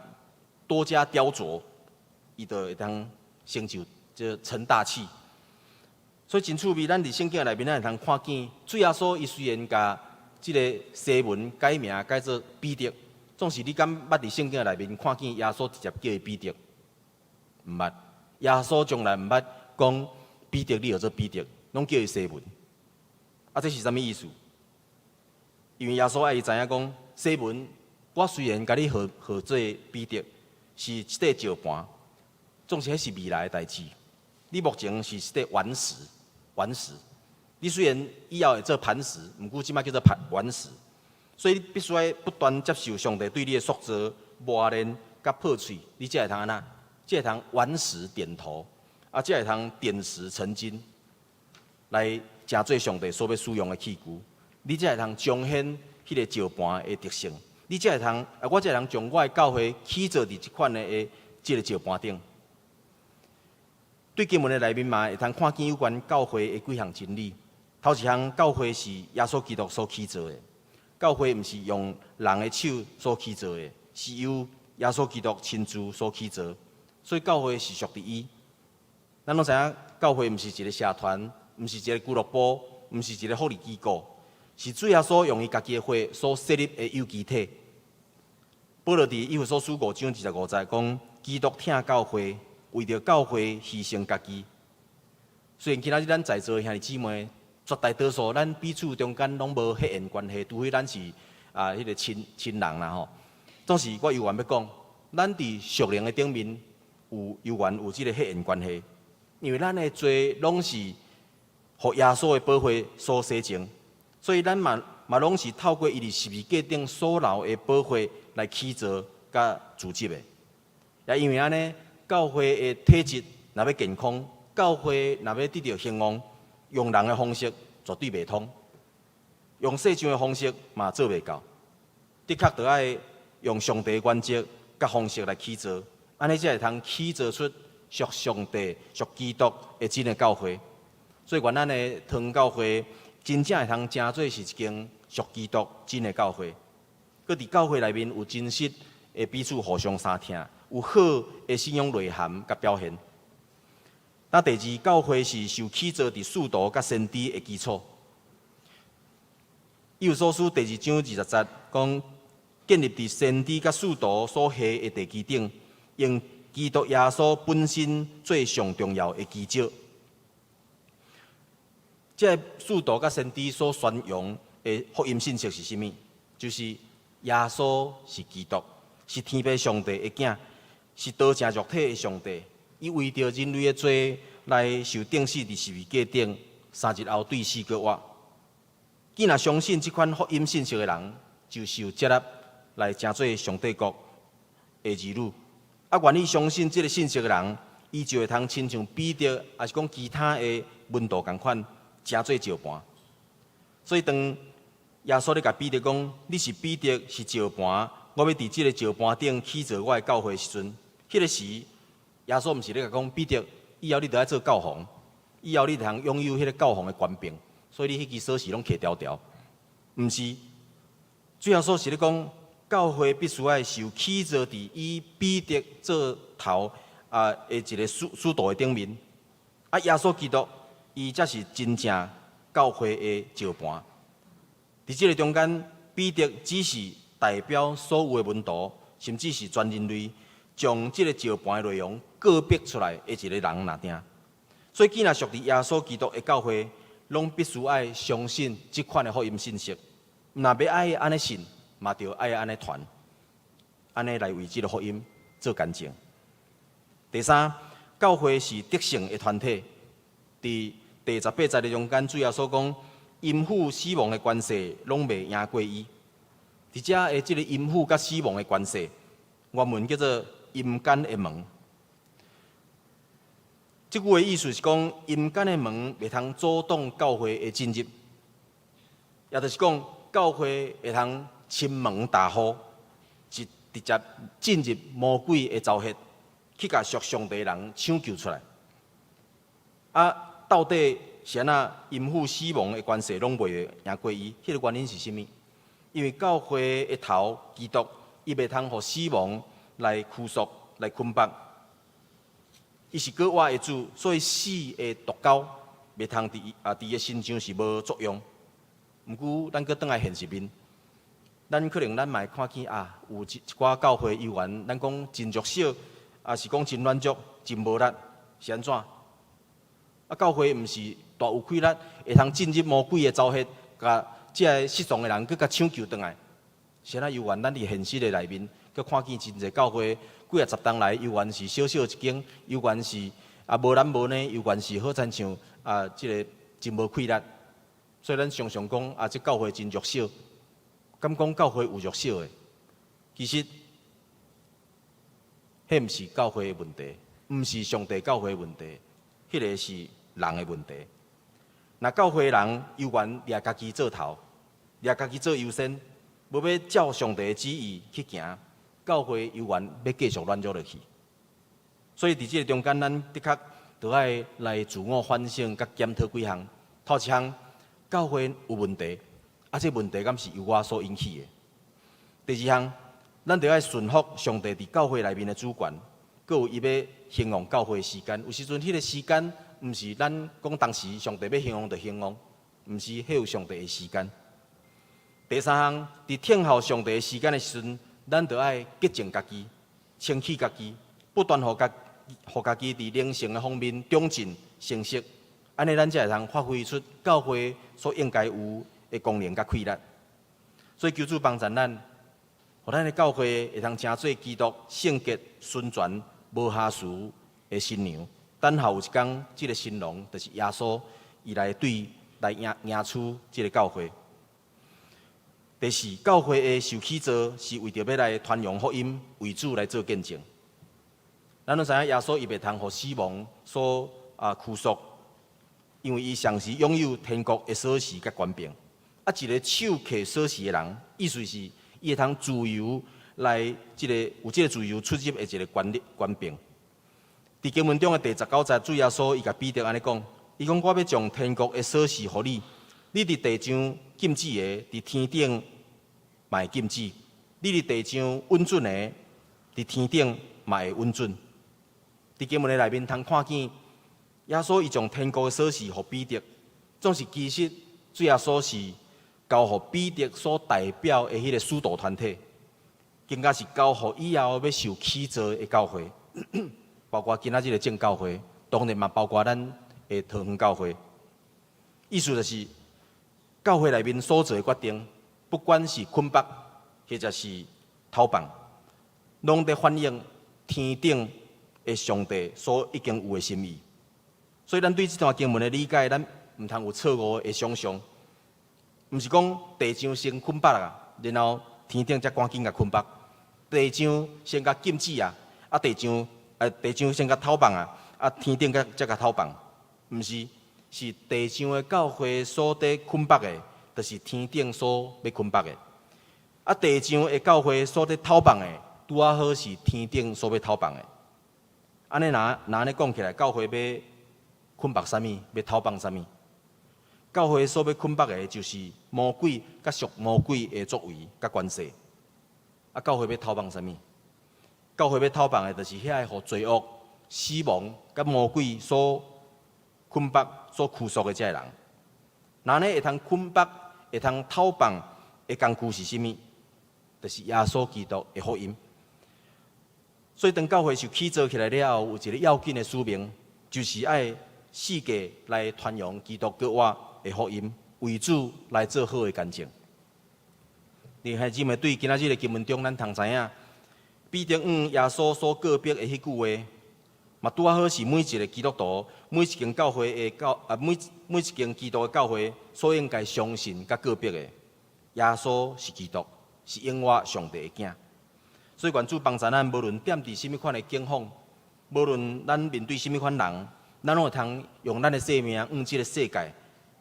多加雕琢，伊就會當成就這成大器。所以真趣味，咱佇聖經內面，咱會通看見，主耶穌伊雖然共這个西門改名改做彼得，總是你敢捌佇聖經內面看見耶穌直接叫伊彼得？毋捌，耶穌從來毋捌講彼得，你號做彼得，攏叫伊西門。這是啥物意思？因為耶穌愛伊知影講，西門，我雖然共你號號做彼得，是一塊石盤，總是彼是未來的代誌。你目前是一塊頑石，頑石。你雖然以後會做磐石，毋過這擺叫做磐頑石，所以你必須愛不斷接受上帝對你的塑造、磨練、佮破碎，你才會通按怎？才會通頑石點頭，才會通點石成金，來成做上帝所欲使用的器具。你才會通彰顯彼个石盤的特性，你才會通，我才會通將我的教會起造佇這款的這个石盤頂。對經文的內面嘛，會通看見有關教會的幾項真理。頭一項，教會是耶穌基督所起造的，教會毋是用人的手所起造的，是由耶穌基督親自所起造，所以教會是屬佇伊。咱攏知影，教會毋是一个社團，毋是一个俱樂部，毋是一个福利機構，是主耶穌用伊家己的血所設立的有機體。保羅佇以弗所書5章25節講，基督疼教會，為著教會犧牲家己。雖然今仔日咱在座的兄弟姊妹，絕大多數咱彼此中間攏無血緣關係，除非咱是彼个親親人啦吼。總是我猶原欲講，咱佇屬靈的頂面有猶原有這个血緣關係，因為咱的罪攏是予耶穌的寶血所洗淨，所以咱嘛嘛攏是透過伊佇十字架頂所流的寶血來起造佮組織的。也因為按呢，教會的體質若欲健康，教會若欲得著興旺，用人的方式絕對袂通，用世上的方式嘛做袂到，的確著愛用上帝的原則佮方式來起造，按呢才會通起造出屬上帝、屬基督的真的教會。所以，願咱的桃園教會真正會通成做是一間屬基督真的教會。閣佇教會內面有真實的彼此互相相疼，有好的信仰內涵佮表現。那第二，教會是受起造佇使徒佮先知的基礎。以弗所書第2章20節講，建立佇先知佮使徒所下的地基頂，用基督耶穌本身做上重要的基石。這个使徒佮先知所宣揚的福音信息是啥物？就是耶穌是基督，是天父上帝的囝，是道成肉體的上帝。伊為著人類的罪來受釘死佇十字架頂，3日後對死閣活。既若相信這款福音信息的人，就受接納來成做上帝國的兒女。啊，願意相信這个信息的人，伊就會通親像彼得，抑是講其他的門徒仝款，成做石盤。所以當耶穌咧共彼得講：你是彼得，是石盤，我欲佇這个石盤頂起造我的教會時陣，彼个時，耶穌毋是咧共講彼得，以後你著愛做教皇，以後你就通擁有彼个教皇的權柄，所以你彼支鎖匙攏提牢牢。毋是，主耶穌是咧講，教會必須愛受起造佇以彼得做頭的一个使徒的頂面。啊，耶穌基督，伊才是真正教會的石盤。佇這个中間，彼得只是代表所有的門徒，甚至是全人類，將這个石盤的內容告白出來的一个人爾爾。所以，既若屬佇耶穌基督的教會，攏必須愛相信這款的福音信息。若欲愛按呢信，嘛著愛按呢傳，按呢來為這个福音做見證。第三，教會是得勝的團體。佇第18節的中間，主耶穌講，陰府死亡的權勢攏袂贏過伊。佇遮的這个陰府佮死亡的權勢，原文叫做陰間的門。這句的意思是講，陰間的門袂通阻擋教會的進入，也就是講，教會會通侵門踏戶，直直接進入魔鬼的巢穴，去共屬上帝的人搶救出來。啊，到底是按怎陰府死亡的權勢攏袂贏過伊？彼个原因是啥物？因為教會的頭基督，伊袂通予死亡來拘束、來捆綁。伊是閣活的主，所以死的毒鈎袂通佇伊的身上是無作用。毋過，咱閣轉來現實面，咱可能咱嘛會看見啊，有一寡教會猶原，咱講真弱小，抑是講真軟弱、真無力，是按怎？啊，教會毋是大有氣力，會通進入魔鬼的巢穴，共這个失喪的人閣共搶救轉來。是按怎猶原咱佇現實的內面，閣看見真濟教會幾仔十冬來，猶原是小小一間，猶原是無男無女，猶原是好親像這个真無氣力。所以咱常常講啊，這教會真弱小。敢講教會有弱小的？其實，彼毋是教會的問題，毋是上帝教會的問題，彼个是人的問題。若教會人猶原掠家己做頭，掠家己做優先，無欲照上帝的旨意去行，教會猶原欲繼續軟弱落去。所以佇這个中間，咱的確著愛來自我反省佮檢討幾項。頭一項，教會有問題，啊，這問題敢是由我所引起的？第二項，咱著愛順服上帝佇教會內面的主權，閣有伊欲興旺教會的時間。有時陣彼个時間，毋是咱講當時上帝欲興旺就興旺，毋是，彼有上帝的時間。第三項，佇等候上帝的時間的時陣，咱著愛潔淨家己，清洗家己，不斷予家己佇靈性的方面長進成熟，按呢咱才會通發揮出教會所應該有的功能佮氣力。所以求主幫助咱，予咱的教會會通成做基督聖潔、純全、無瑕疵的新娘。等候有一工，這个新郎就是耶穌，伊來對來迎迎娶這个教會。第四，教會的受起造是為著欲來傳揚福音，為主來做見證。咱攏知影耶穌伊袂通予死亡所拘束，因為伊同時擁有天國的鎖匙佮權柄。啊，一个手提鎖匙的人，意思是伊會通自由來這个有這个自由出入的一个權力權柄。佇經文中的第19節，主耶穌伊共彼得按呢講，伊講我欲將天國的鎖匙予你，你佇地上禁止的，佇天頂嘛會禁止；你佇地上允准的，佇天頂嘛會允准。佇經文的內面通看見，耶穌伊將天國的鎖匙予彼得，總是其實主耶穌是交予彼得所代表的彼个使徒團體，更加是交予以後欲受起造的教會，包括今仔日的正教會，當然嘛包括咱的桃園教會。意思就是，教會內面所做的決定，不管是捆綁或者是透放，攏佇反映天頂的上帝所已經有的心意。所以，咱對這段經文的理解，咱毋通有錯誤的想像。毋是講地上先捆綁啊，然後天頂才趕緊共捆綁。地上先共禁止啊，啊地上啊地上先共透放啊，啊天頂才共透放。毋是，是地上的教會所佇捆綁的，就是天頂所欲捆綁的。啊，地上的教會所佇透放的，拄仔好是天頂所欲透放的。按呢若按呢講起來，教會欲捆綁啥物？欲透放啥物？教會所欲捆綁的，就是魔鬼佮屬魔鬼的作為佮權勢。啊，教會欲透放啥物？教會欲透放的，就是遐个予罪惡、死亡佮魔鬼所捆綁、所拘束的這个人。若按呢會通捆綁、會通透放的工具是啥物？就是耶穌基督的福音。所以當教會受起造起來了後，有一个要緊的使命，就是愛四界來傳揚基督復活的福音，為主來做好的見證。弟兄姊妹，對今仔日的經文中，咱通知影，彼得向耶穌所告白的彼句話，嘛拄仔好是每一个基督徒、每一間教會的教啊，每每一間基督的教會所應該相信佮告白的。耶穌是基督，是永活上帝的囝。所以願主幫助咱，無論踮佇啥物款的境況，無論咱面對啥物款人，咱攏會通用咱的生命，向這个世界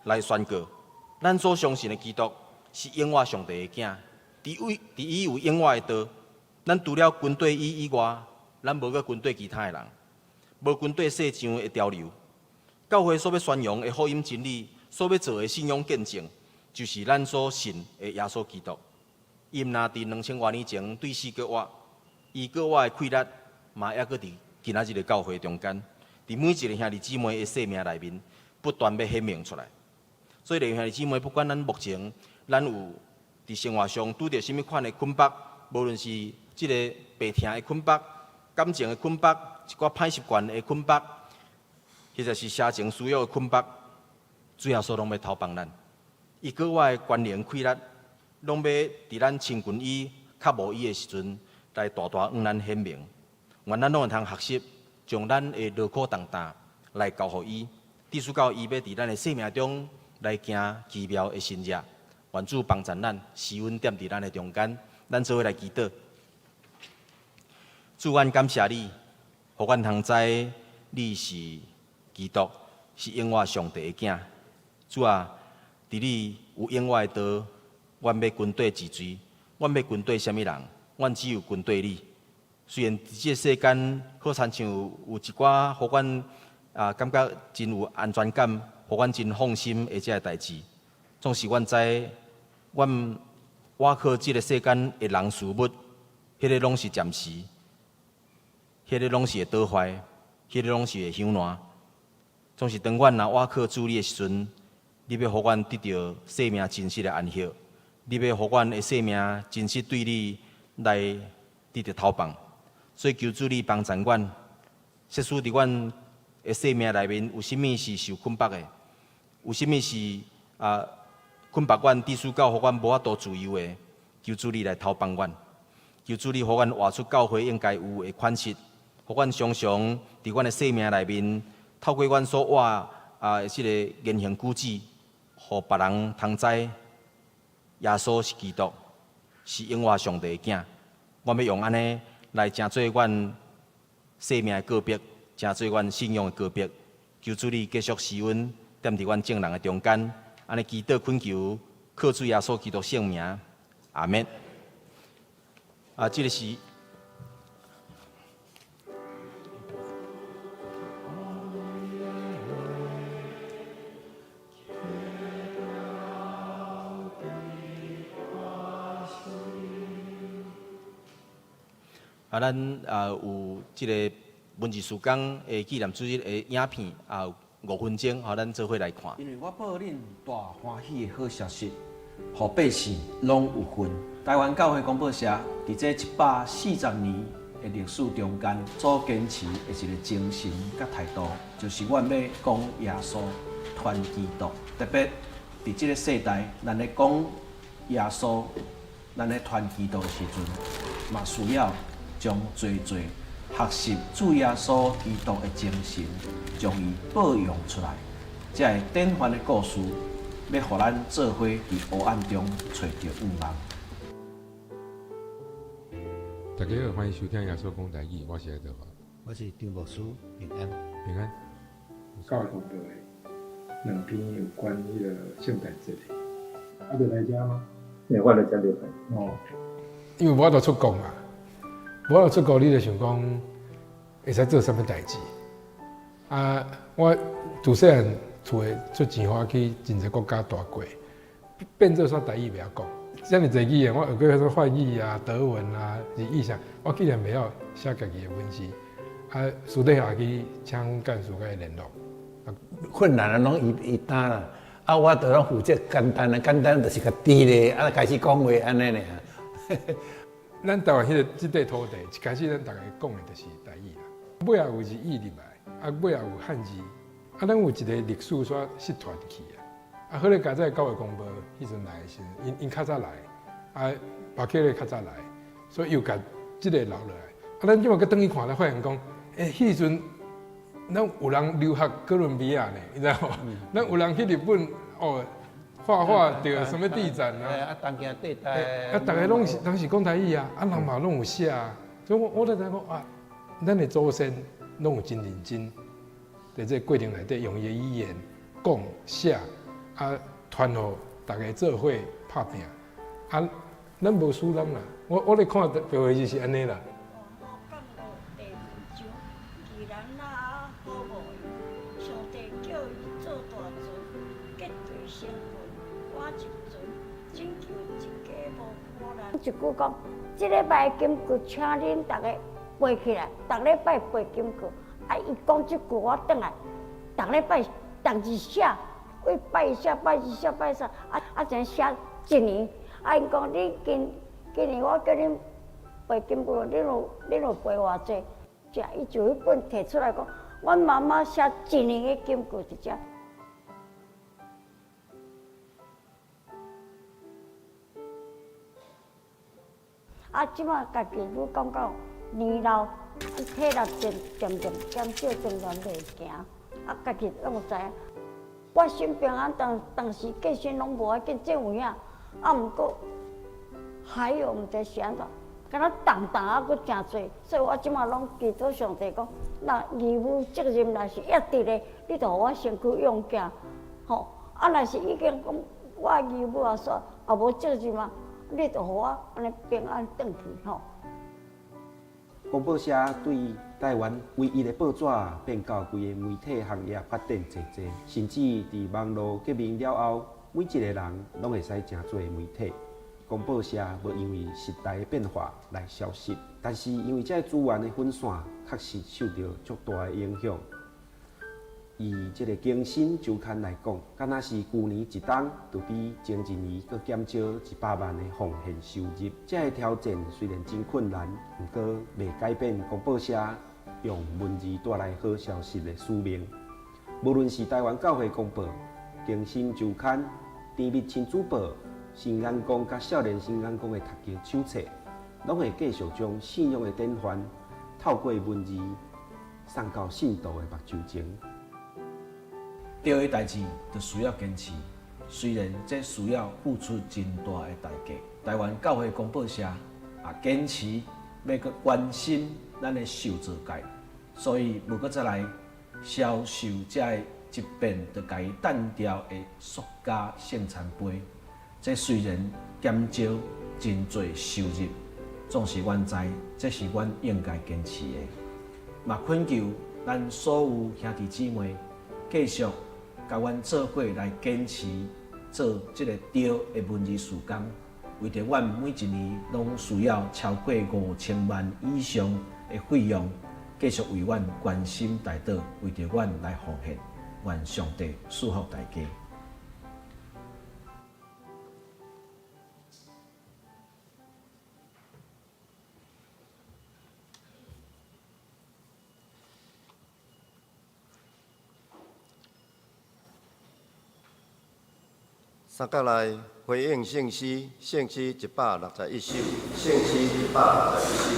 來宣告，咱所相信的基督是永活上帝的囝，佇伊有永活的道。咱除了跟綴伊以外，咱無閣跟綴其他的人，無跟綴世上的潮流。教會所欲宣揚的福音真理，所欲做的信仰見證，就是咱所信的耶穌基督。伊毋但佇2000外年前對死復活，伊復活的氣力嘛猶閣佇今仔日的教會中間，佇每一个兄弟姊妹的生命內面，不斷欲顯明出來。所以，兄弟姊妹，不管咱目前咱有佇生活上拄著啥物款的捆綁，無論是這个病痛的捆綁、感情的捆綁、一寡歹習慣的捆綁，或者是邪情私欲的捆綁，主耶穌攏欲透放咱。伊閣活的權能氣力，攏欲佇咱親近伊、渴慕伊的時陣，來大大向咱顯明。願咱攏會通學習，將咱的勞苦重擔來交予伊，直使到伊欲佇咱的生命中來行奇妙的神蹟。願主幫助咱，施恩踮佇咱的中間，咱做伙來祈禱。主，阮感謝你，予阮通知你是基督，是永活上帝的囝。主啊，佇你有永活的道，阮欲跟綴是誰？阮欲跟綴啥物人？阮只有跟綴你。雖然佇這个世間，好親像有一寡予阮感覺真有安全感，予阮真放心的這个代誌，總是阮知，阮倚靠這个世間的人事物，彼个攏是暫時。彼个攏是會倒壞，彼个攏是會朽爛。總是當阮若倚靠主你的時陣，你欲予阮得著生命真實的安息，你欲予阮的生命真實對你來得著投放。所以求主你幫贊阮，設使佇阮的生命內面有啥物是受捆綁的，有啥物是捆綁阮，致使到予阮無法度自由的，求主你來投放阮，求主你予阮活出教會應該有的款式，予阮常常佇阮的生命內面，透過阮所活這個言行舉止，予別人通知耶穌是基督，是永活上帝的囝。阮欲用按呢來成做阮生命的告別，成做阮信仰的告別。求主你繼續施恩，踮佇阮眾人的中間，按呢祈禱懇求，靠主耶穌基督聖名，阿們。這個是。咱有這个文字事工的紀念主日的影片，有5分鐘，予咱做伙來看。因為我報恁大歡喜的好消息，予百姓攏有份。台灣教會公報社佇這140年的歷史中間，所堅持的一個精神佮態度，就是阮欲講耶穌，傳基督。特別佇這个世代，咱咧講耶穌，咱咧傳基督的時陣，嘛需要將濟濟學習主耶穌基督的精神，將伊報揚出來，才會典範的故事，欲予咱做伙佇黑暗中揣著盼望。大家好，歡迎收聽耶穌講台語，我是愛德華，我是張牧師，平安，平安。教會公報的兩篇有關彼个聖誕節的，就來遮嗎？欸，我來遮禮拜。哦，因為無法度出國嘛，無法度出國，你就想講會使做啥物代誌？我自細漢厝的出錢予我去真濟國家蹛過，變做煞台語袂曉講。遮爾濟語言，我學過啥法語啊、德文啊、日語啥，我竟然袂曉寫家己的文字。私底下去請阮幹事共伊聯絡。困難啊，攏伊擔啦。我就攏負責簡單的，簡單就是共佇咧，開始講話按呢爾。咱台灣這塊土地，一開始咱逐个講的就是台語啦。尾仔有日語入來，尾仔有漢字，咱有一个歷史煞失傳去啊。好咧，佳哉教會公報彼陣來的時陣，𪜶較早來，巴克咧較早來，所以又共這个留落來。咱這馬閣轉去看，才發現講，彼陣咱有人留學哥倫比亞呢，你知無？咱有人去日本哦，畫畫著啥物地展啊？東京地帶。逐个攏是講台語啊，人嘛攏有寫啊。所以我我就知講啊，咱的祖先攏有真認真，佇這个過程內底用伊的語言講寫。傳予逐家做伙拍拚，咱無輸人啦。我咧看表會就是按呢啦。降落第二章，既然那好無伊，上帝叫伊做大船，结队成群，赶一船，拯救一家無苦難。一句講，這禮拜金句，請恁逐家背起來，逐禮拜背金句。伊講這句，我轉來，逐禮拜逐日寫。為拜寫拜二寫拜三，才寫一年。𪜶講你今年我叫恁背金句，恁有背偌濟？遮伊就彼本提出來講，阮媽媽寫一年的金句佇遮。這擺家己愈感覺年老，體力漸漸漸減少，漸漸袂行，家己攏知影。我心平安，當時過身攏無要緊，這有影。毋過還有毋知是按怎，敢若重重啊，閣誠濟，所以我這擺攏祈禱上帝講，若義務責任若是一直咧，你就予我身軀勇健，吼。若是已經講我義務啊煞也無責任啊，你就予我按呢平安轉去，吼。公報社對台灣唯一的報紙變到規個媒體行業發展濟濟，甚至佇網路革命了後，每一个人攏會使成做媒體。公报社無因為時代的變化來消失，但是因為這个資源的分散，確實受著足大的影響。以這个更新週刊來講，敢若是舊年一冬就比前一年閣減少100萬的奉獻收入。這个挑戰雖然真困難，毋過袂改變公報社用文字帶來好消息的使命。無論是台灣教會公報、更新週刊、甜蜜親子報、新眼光佮少年新眼光的讀經手冊，攏會繼續將信仰的典範透過文字送到信徒的目睭前。對的代誌就需要堅持，雖然這需要付出真大的代價。台灣教會公報社也堅持欲閣關心咱的受造界，所以無閣再來銷售這个一遍就共伊擲掉的塑膠聖餐杯。這雖然減少真濟收入，總是阮知這是阮應該堅持的。嘛懇求咱所有兄弟姊妹繼續共阮做伙來堅持做這个對的文字事工，為著阮每一年攏需要超過5000萬以上的費用，繼續為阮關心代禱，為著阮來奉獻，願上帝賜福大家。三角內回應聖詩，聖詩161首，聖詩161首，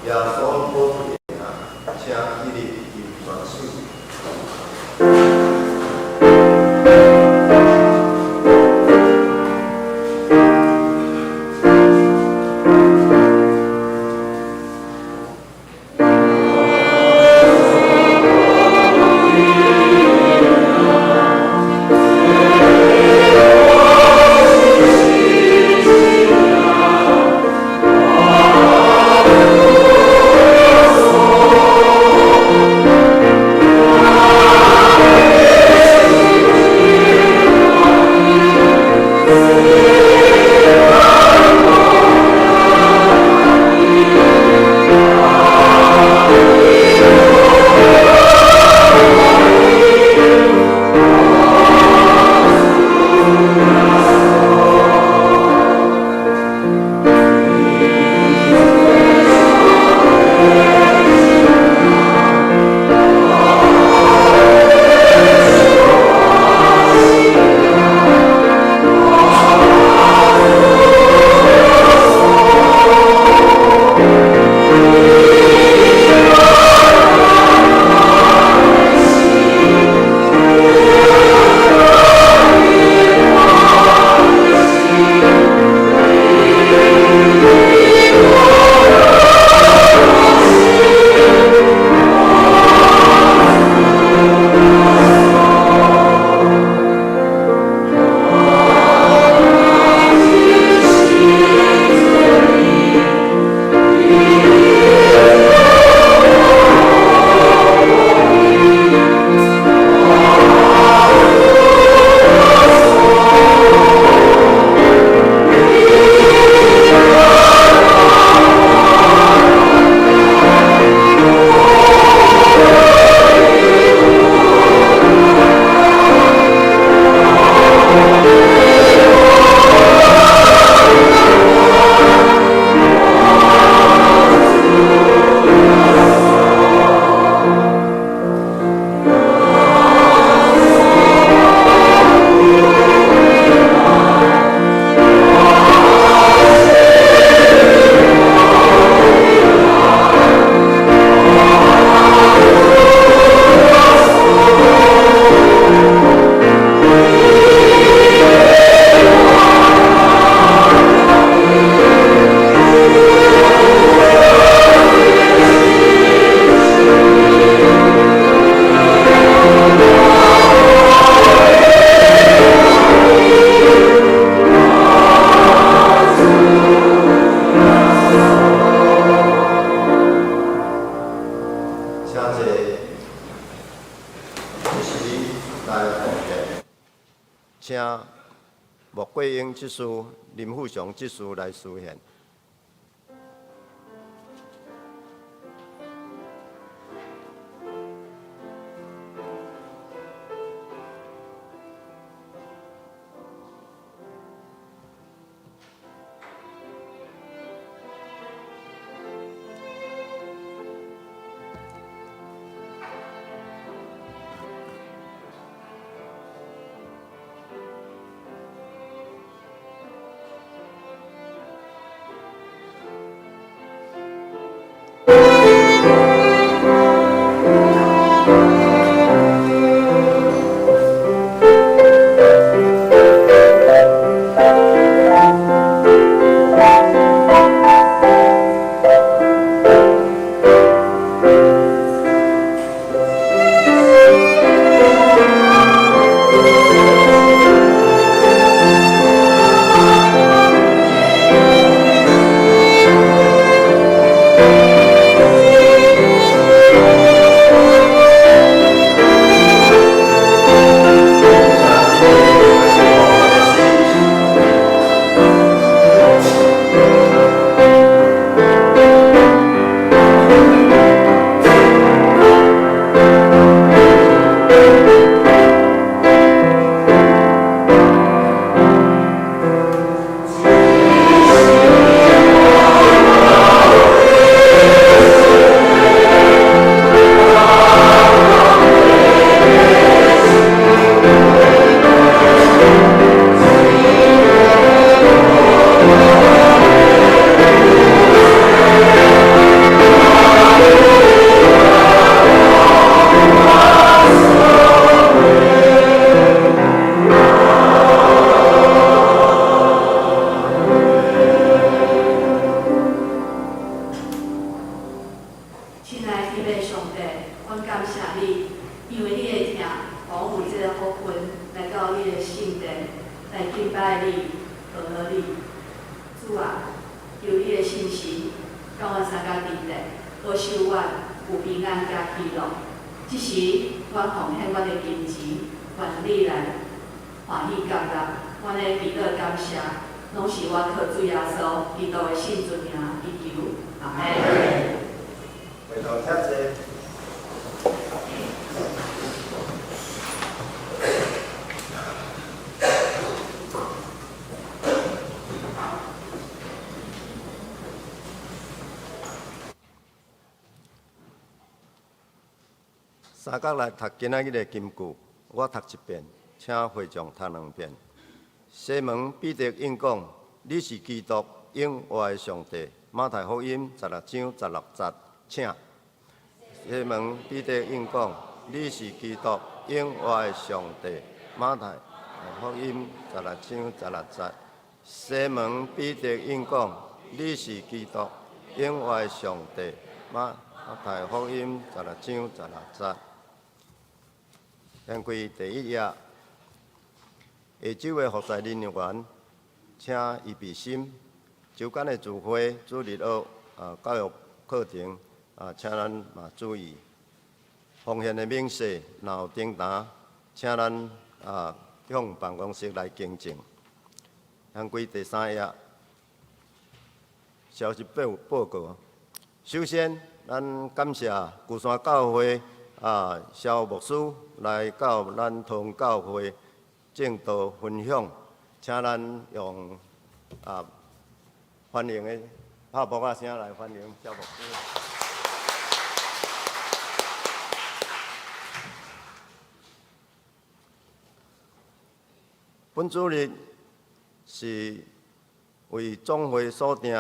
耶穌寶貴的名，請起立求全首。請坐，這時來奉獻，請穆桂英执事、林富祥执事来司献。親愛的天父上帝，阮感謝你，因為你的疼，予阮有這个福分來到你的聖殿來敬拜你、學學你。主啊，求你的聖神甲阮三甲佇咧，保守阮有平安佮喜樂。這時，阮奉獻阮的金錢，願你來歡喜接納。阮的祈禱感謝，攏是我靠主耶穌基督的聖尊名祈求，阿們。回頭請坐。三角來讀今仔日的金句，我讀一遍，請會眾讀兩遍。西門彼得應講：你是基督，永活的上帝。馬太福音16章16節，請。西門彼得應講：你是基督，永活的上帝。馬太福音16章16節。西門彼得應講：你是基督，永活的上帝。馬太福音16章16節。現開第一頁，下晝的服侍人員，請預備心。週間的聚會、主日學啊，教育課程啊，請咱嘛注意。奉獻的明細若有訂單，請咱啊向辦公室來更正。現開第三頁，消息報報告。首先，咱感謝龜山教會啊，蕭牧師來到咱桃園教會證道分享，請咱用啊歡迎的拍噗仔聲來歡迎蕭牧師。本主日是為總會所定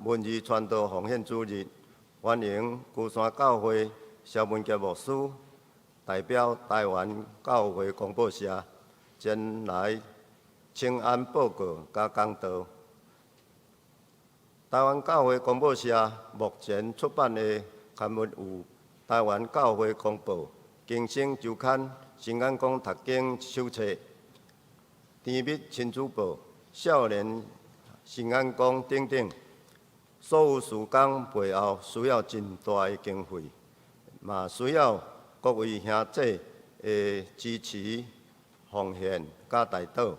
文字傳道奉獻主日，歡迎龜山教會蕭文傑牧師代表台灣教會公報社前來請安報告佮講道。台灣教會公報社目前出版的刊物有《台灣教會公報》、《更生週刊》、《新眼光讀經手冊》、《甜蜜親子報》、《少年新眼光》等等。所有事工背後需要真大的經費，嘛需要各位兄弟的支持、奉獻佮代禱。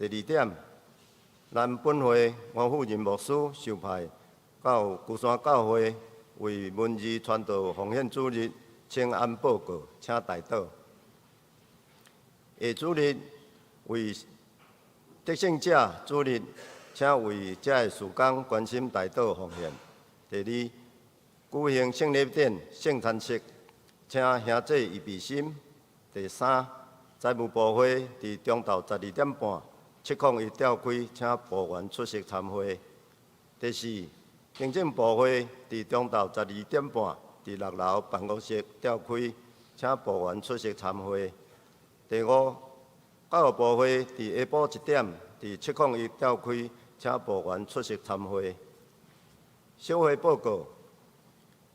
第二点，咱本会王富仁牧师受派到龟山教会为文字传道奉献主日请安报告，请代祷。下主日为得胜者主日，请为这个事工关心代祷奉献。第二，举行圣礼典圣餐式，请兄弟预备心。第三，财务部会伫中昼12点半，701召开，请部员出席参会。第四，行政部会伫中昼12点半，伫6楼办公室召开，请部员出席参会。第五，教育部会伫下晡1点，伫701召开，请部员出席参会。小会报告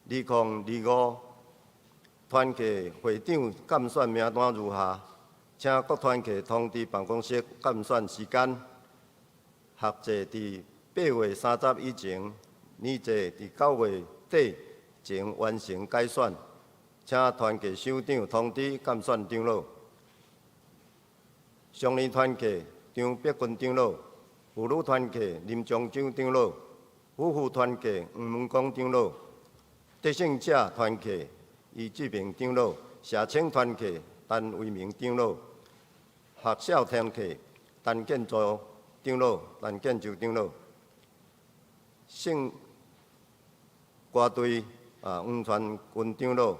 ：2025团契会长监选名单如下，请各团契通知办公室监选时间。学制伫8月30以前，年制伫9月底前完成改选，请团契首长通知监选长老。少年团契张碧君长老，妇女团契林章洲长老，夫妇团契黄文光长老，得胜者团契余志明长老，社青团契陈为民长老，学校团契陈建州长老、陈建州长老，圣歌队黄传军长老，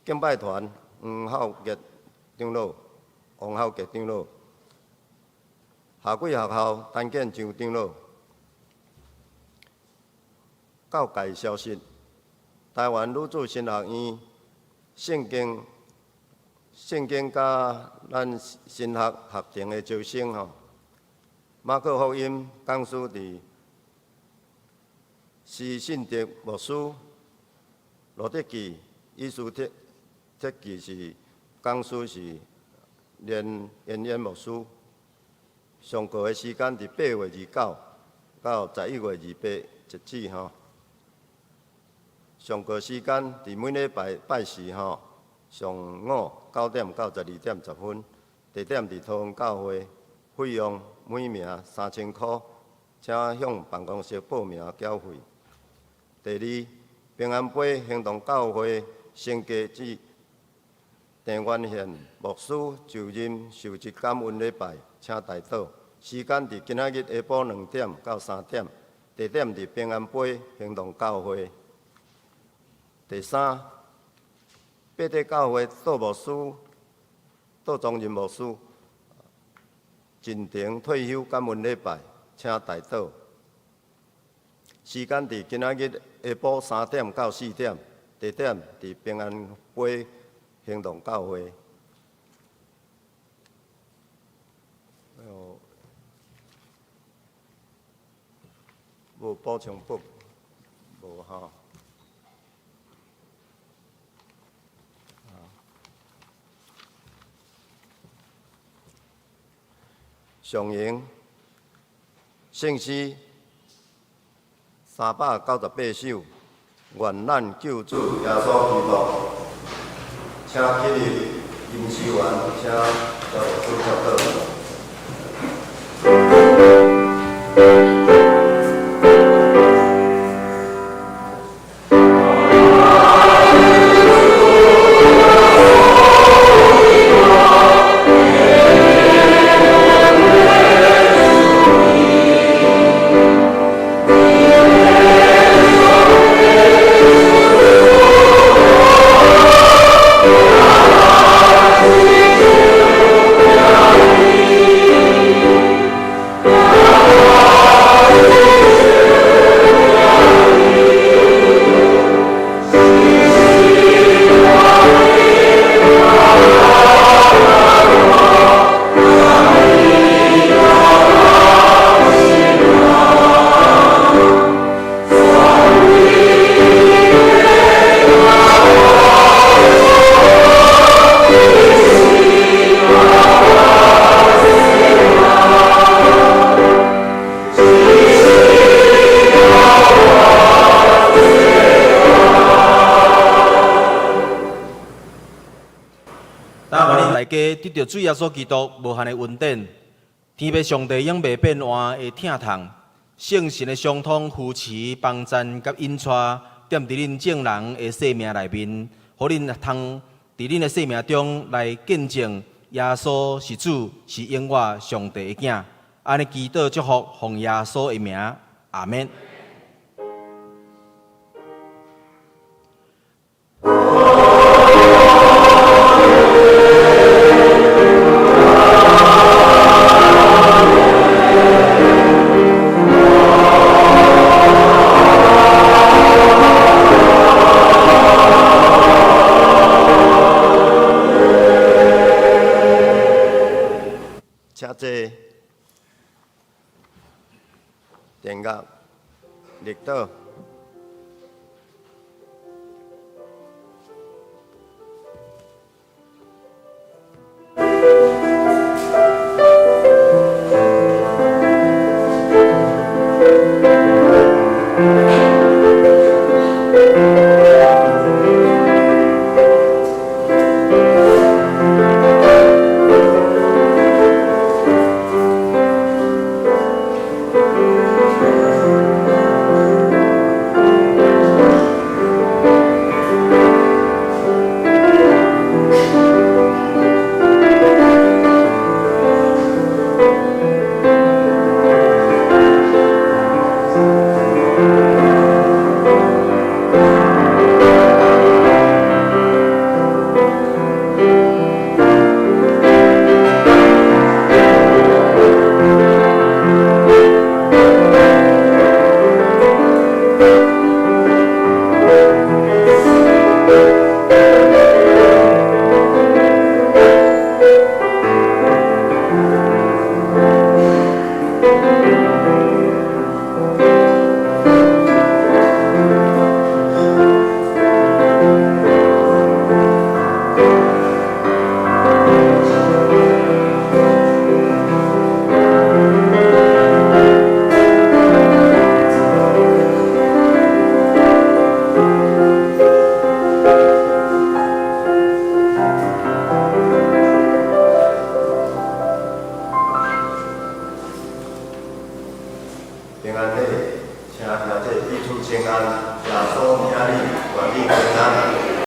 敬拜团黄浩杰长老、王浩杰长老，夏季学校陈建州长老。教界消息：台湾女子神学院圣经佮咱神学学程的招生吼，马可福音讲师伫施信德牧师，罗德记意思铁铁记是讲师是连延延牧师。上课的时间伫8月29到11月28截止吼。上课时间伫每礼拜拜四吼，上午9点到12点10分，地点伫桃园教会，费用每名3000箍，请向办公室报名缴费。第二，平安杯行动教会升格至郑元宪牧师就任受职感恩礼拜，请代祷。时间伫今仔日下晡2点到3点，地点伫平安杯行动教会。第三，八德教会杜牧师、杜宗仁牧师进庭退休感恩礼拜，请代祷。时间伫今仔日下晡3点到4点，地点伫平安杯行动教会。无补充报，无吼。上营圣诗398首，愿咱救主耶稣基督，请起立，吟诗完，请赵牧师祝祷。但愿恁大家得著主耶稣基督无限的恩典，天父上帝永袂變換的疼痛，聖神的相通扶持、幫贊佮引帶，踮佇恁眾人的生命內面，予恁通佇恁的生命中來見證耶穌是主，是永活上帝的囝。按呢祈禱祝福，奉耶穌的名，阿們。請坐。電樂，綠島。平安喜，請兄弟彼此請安，耶穌名裡，願你平安。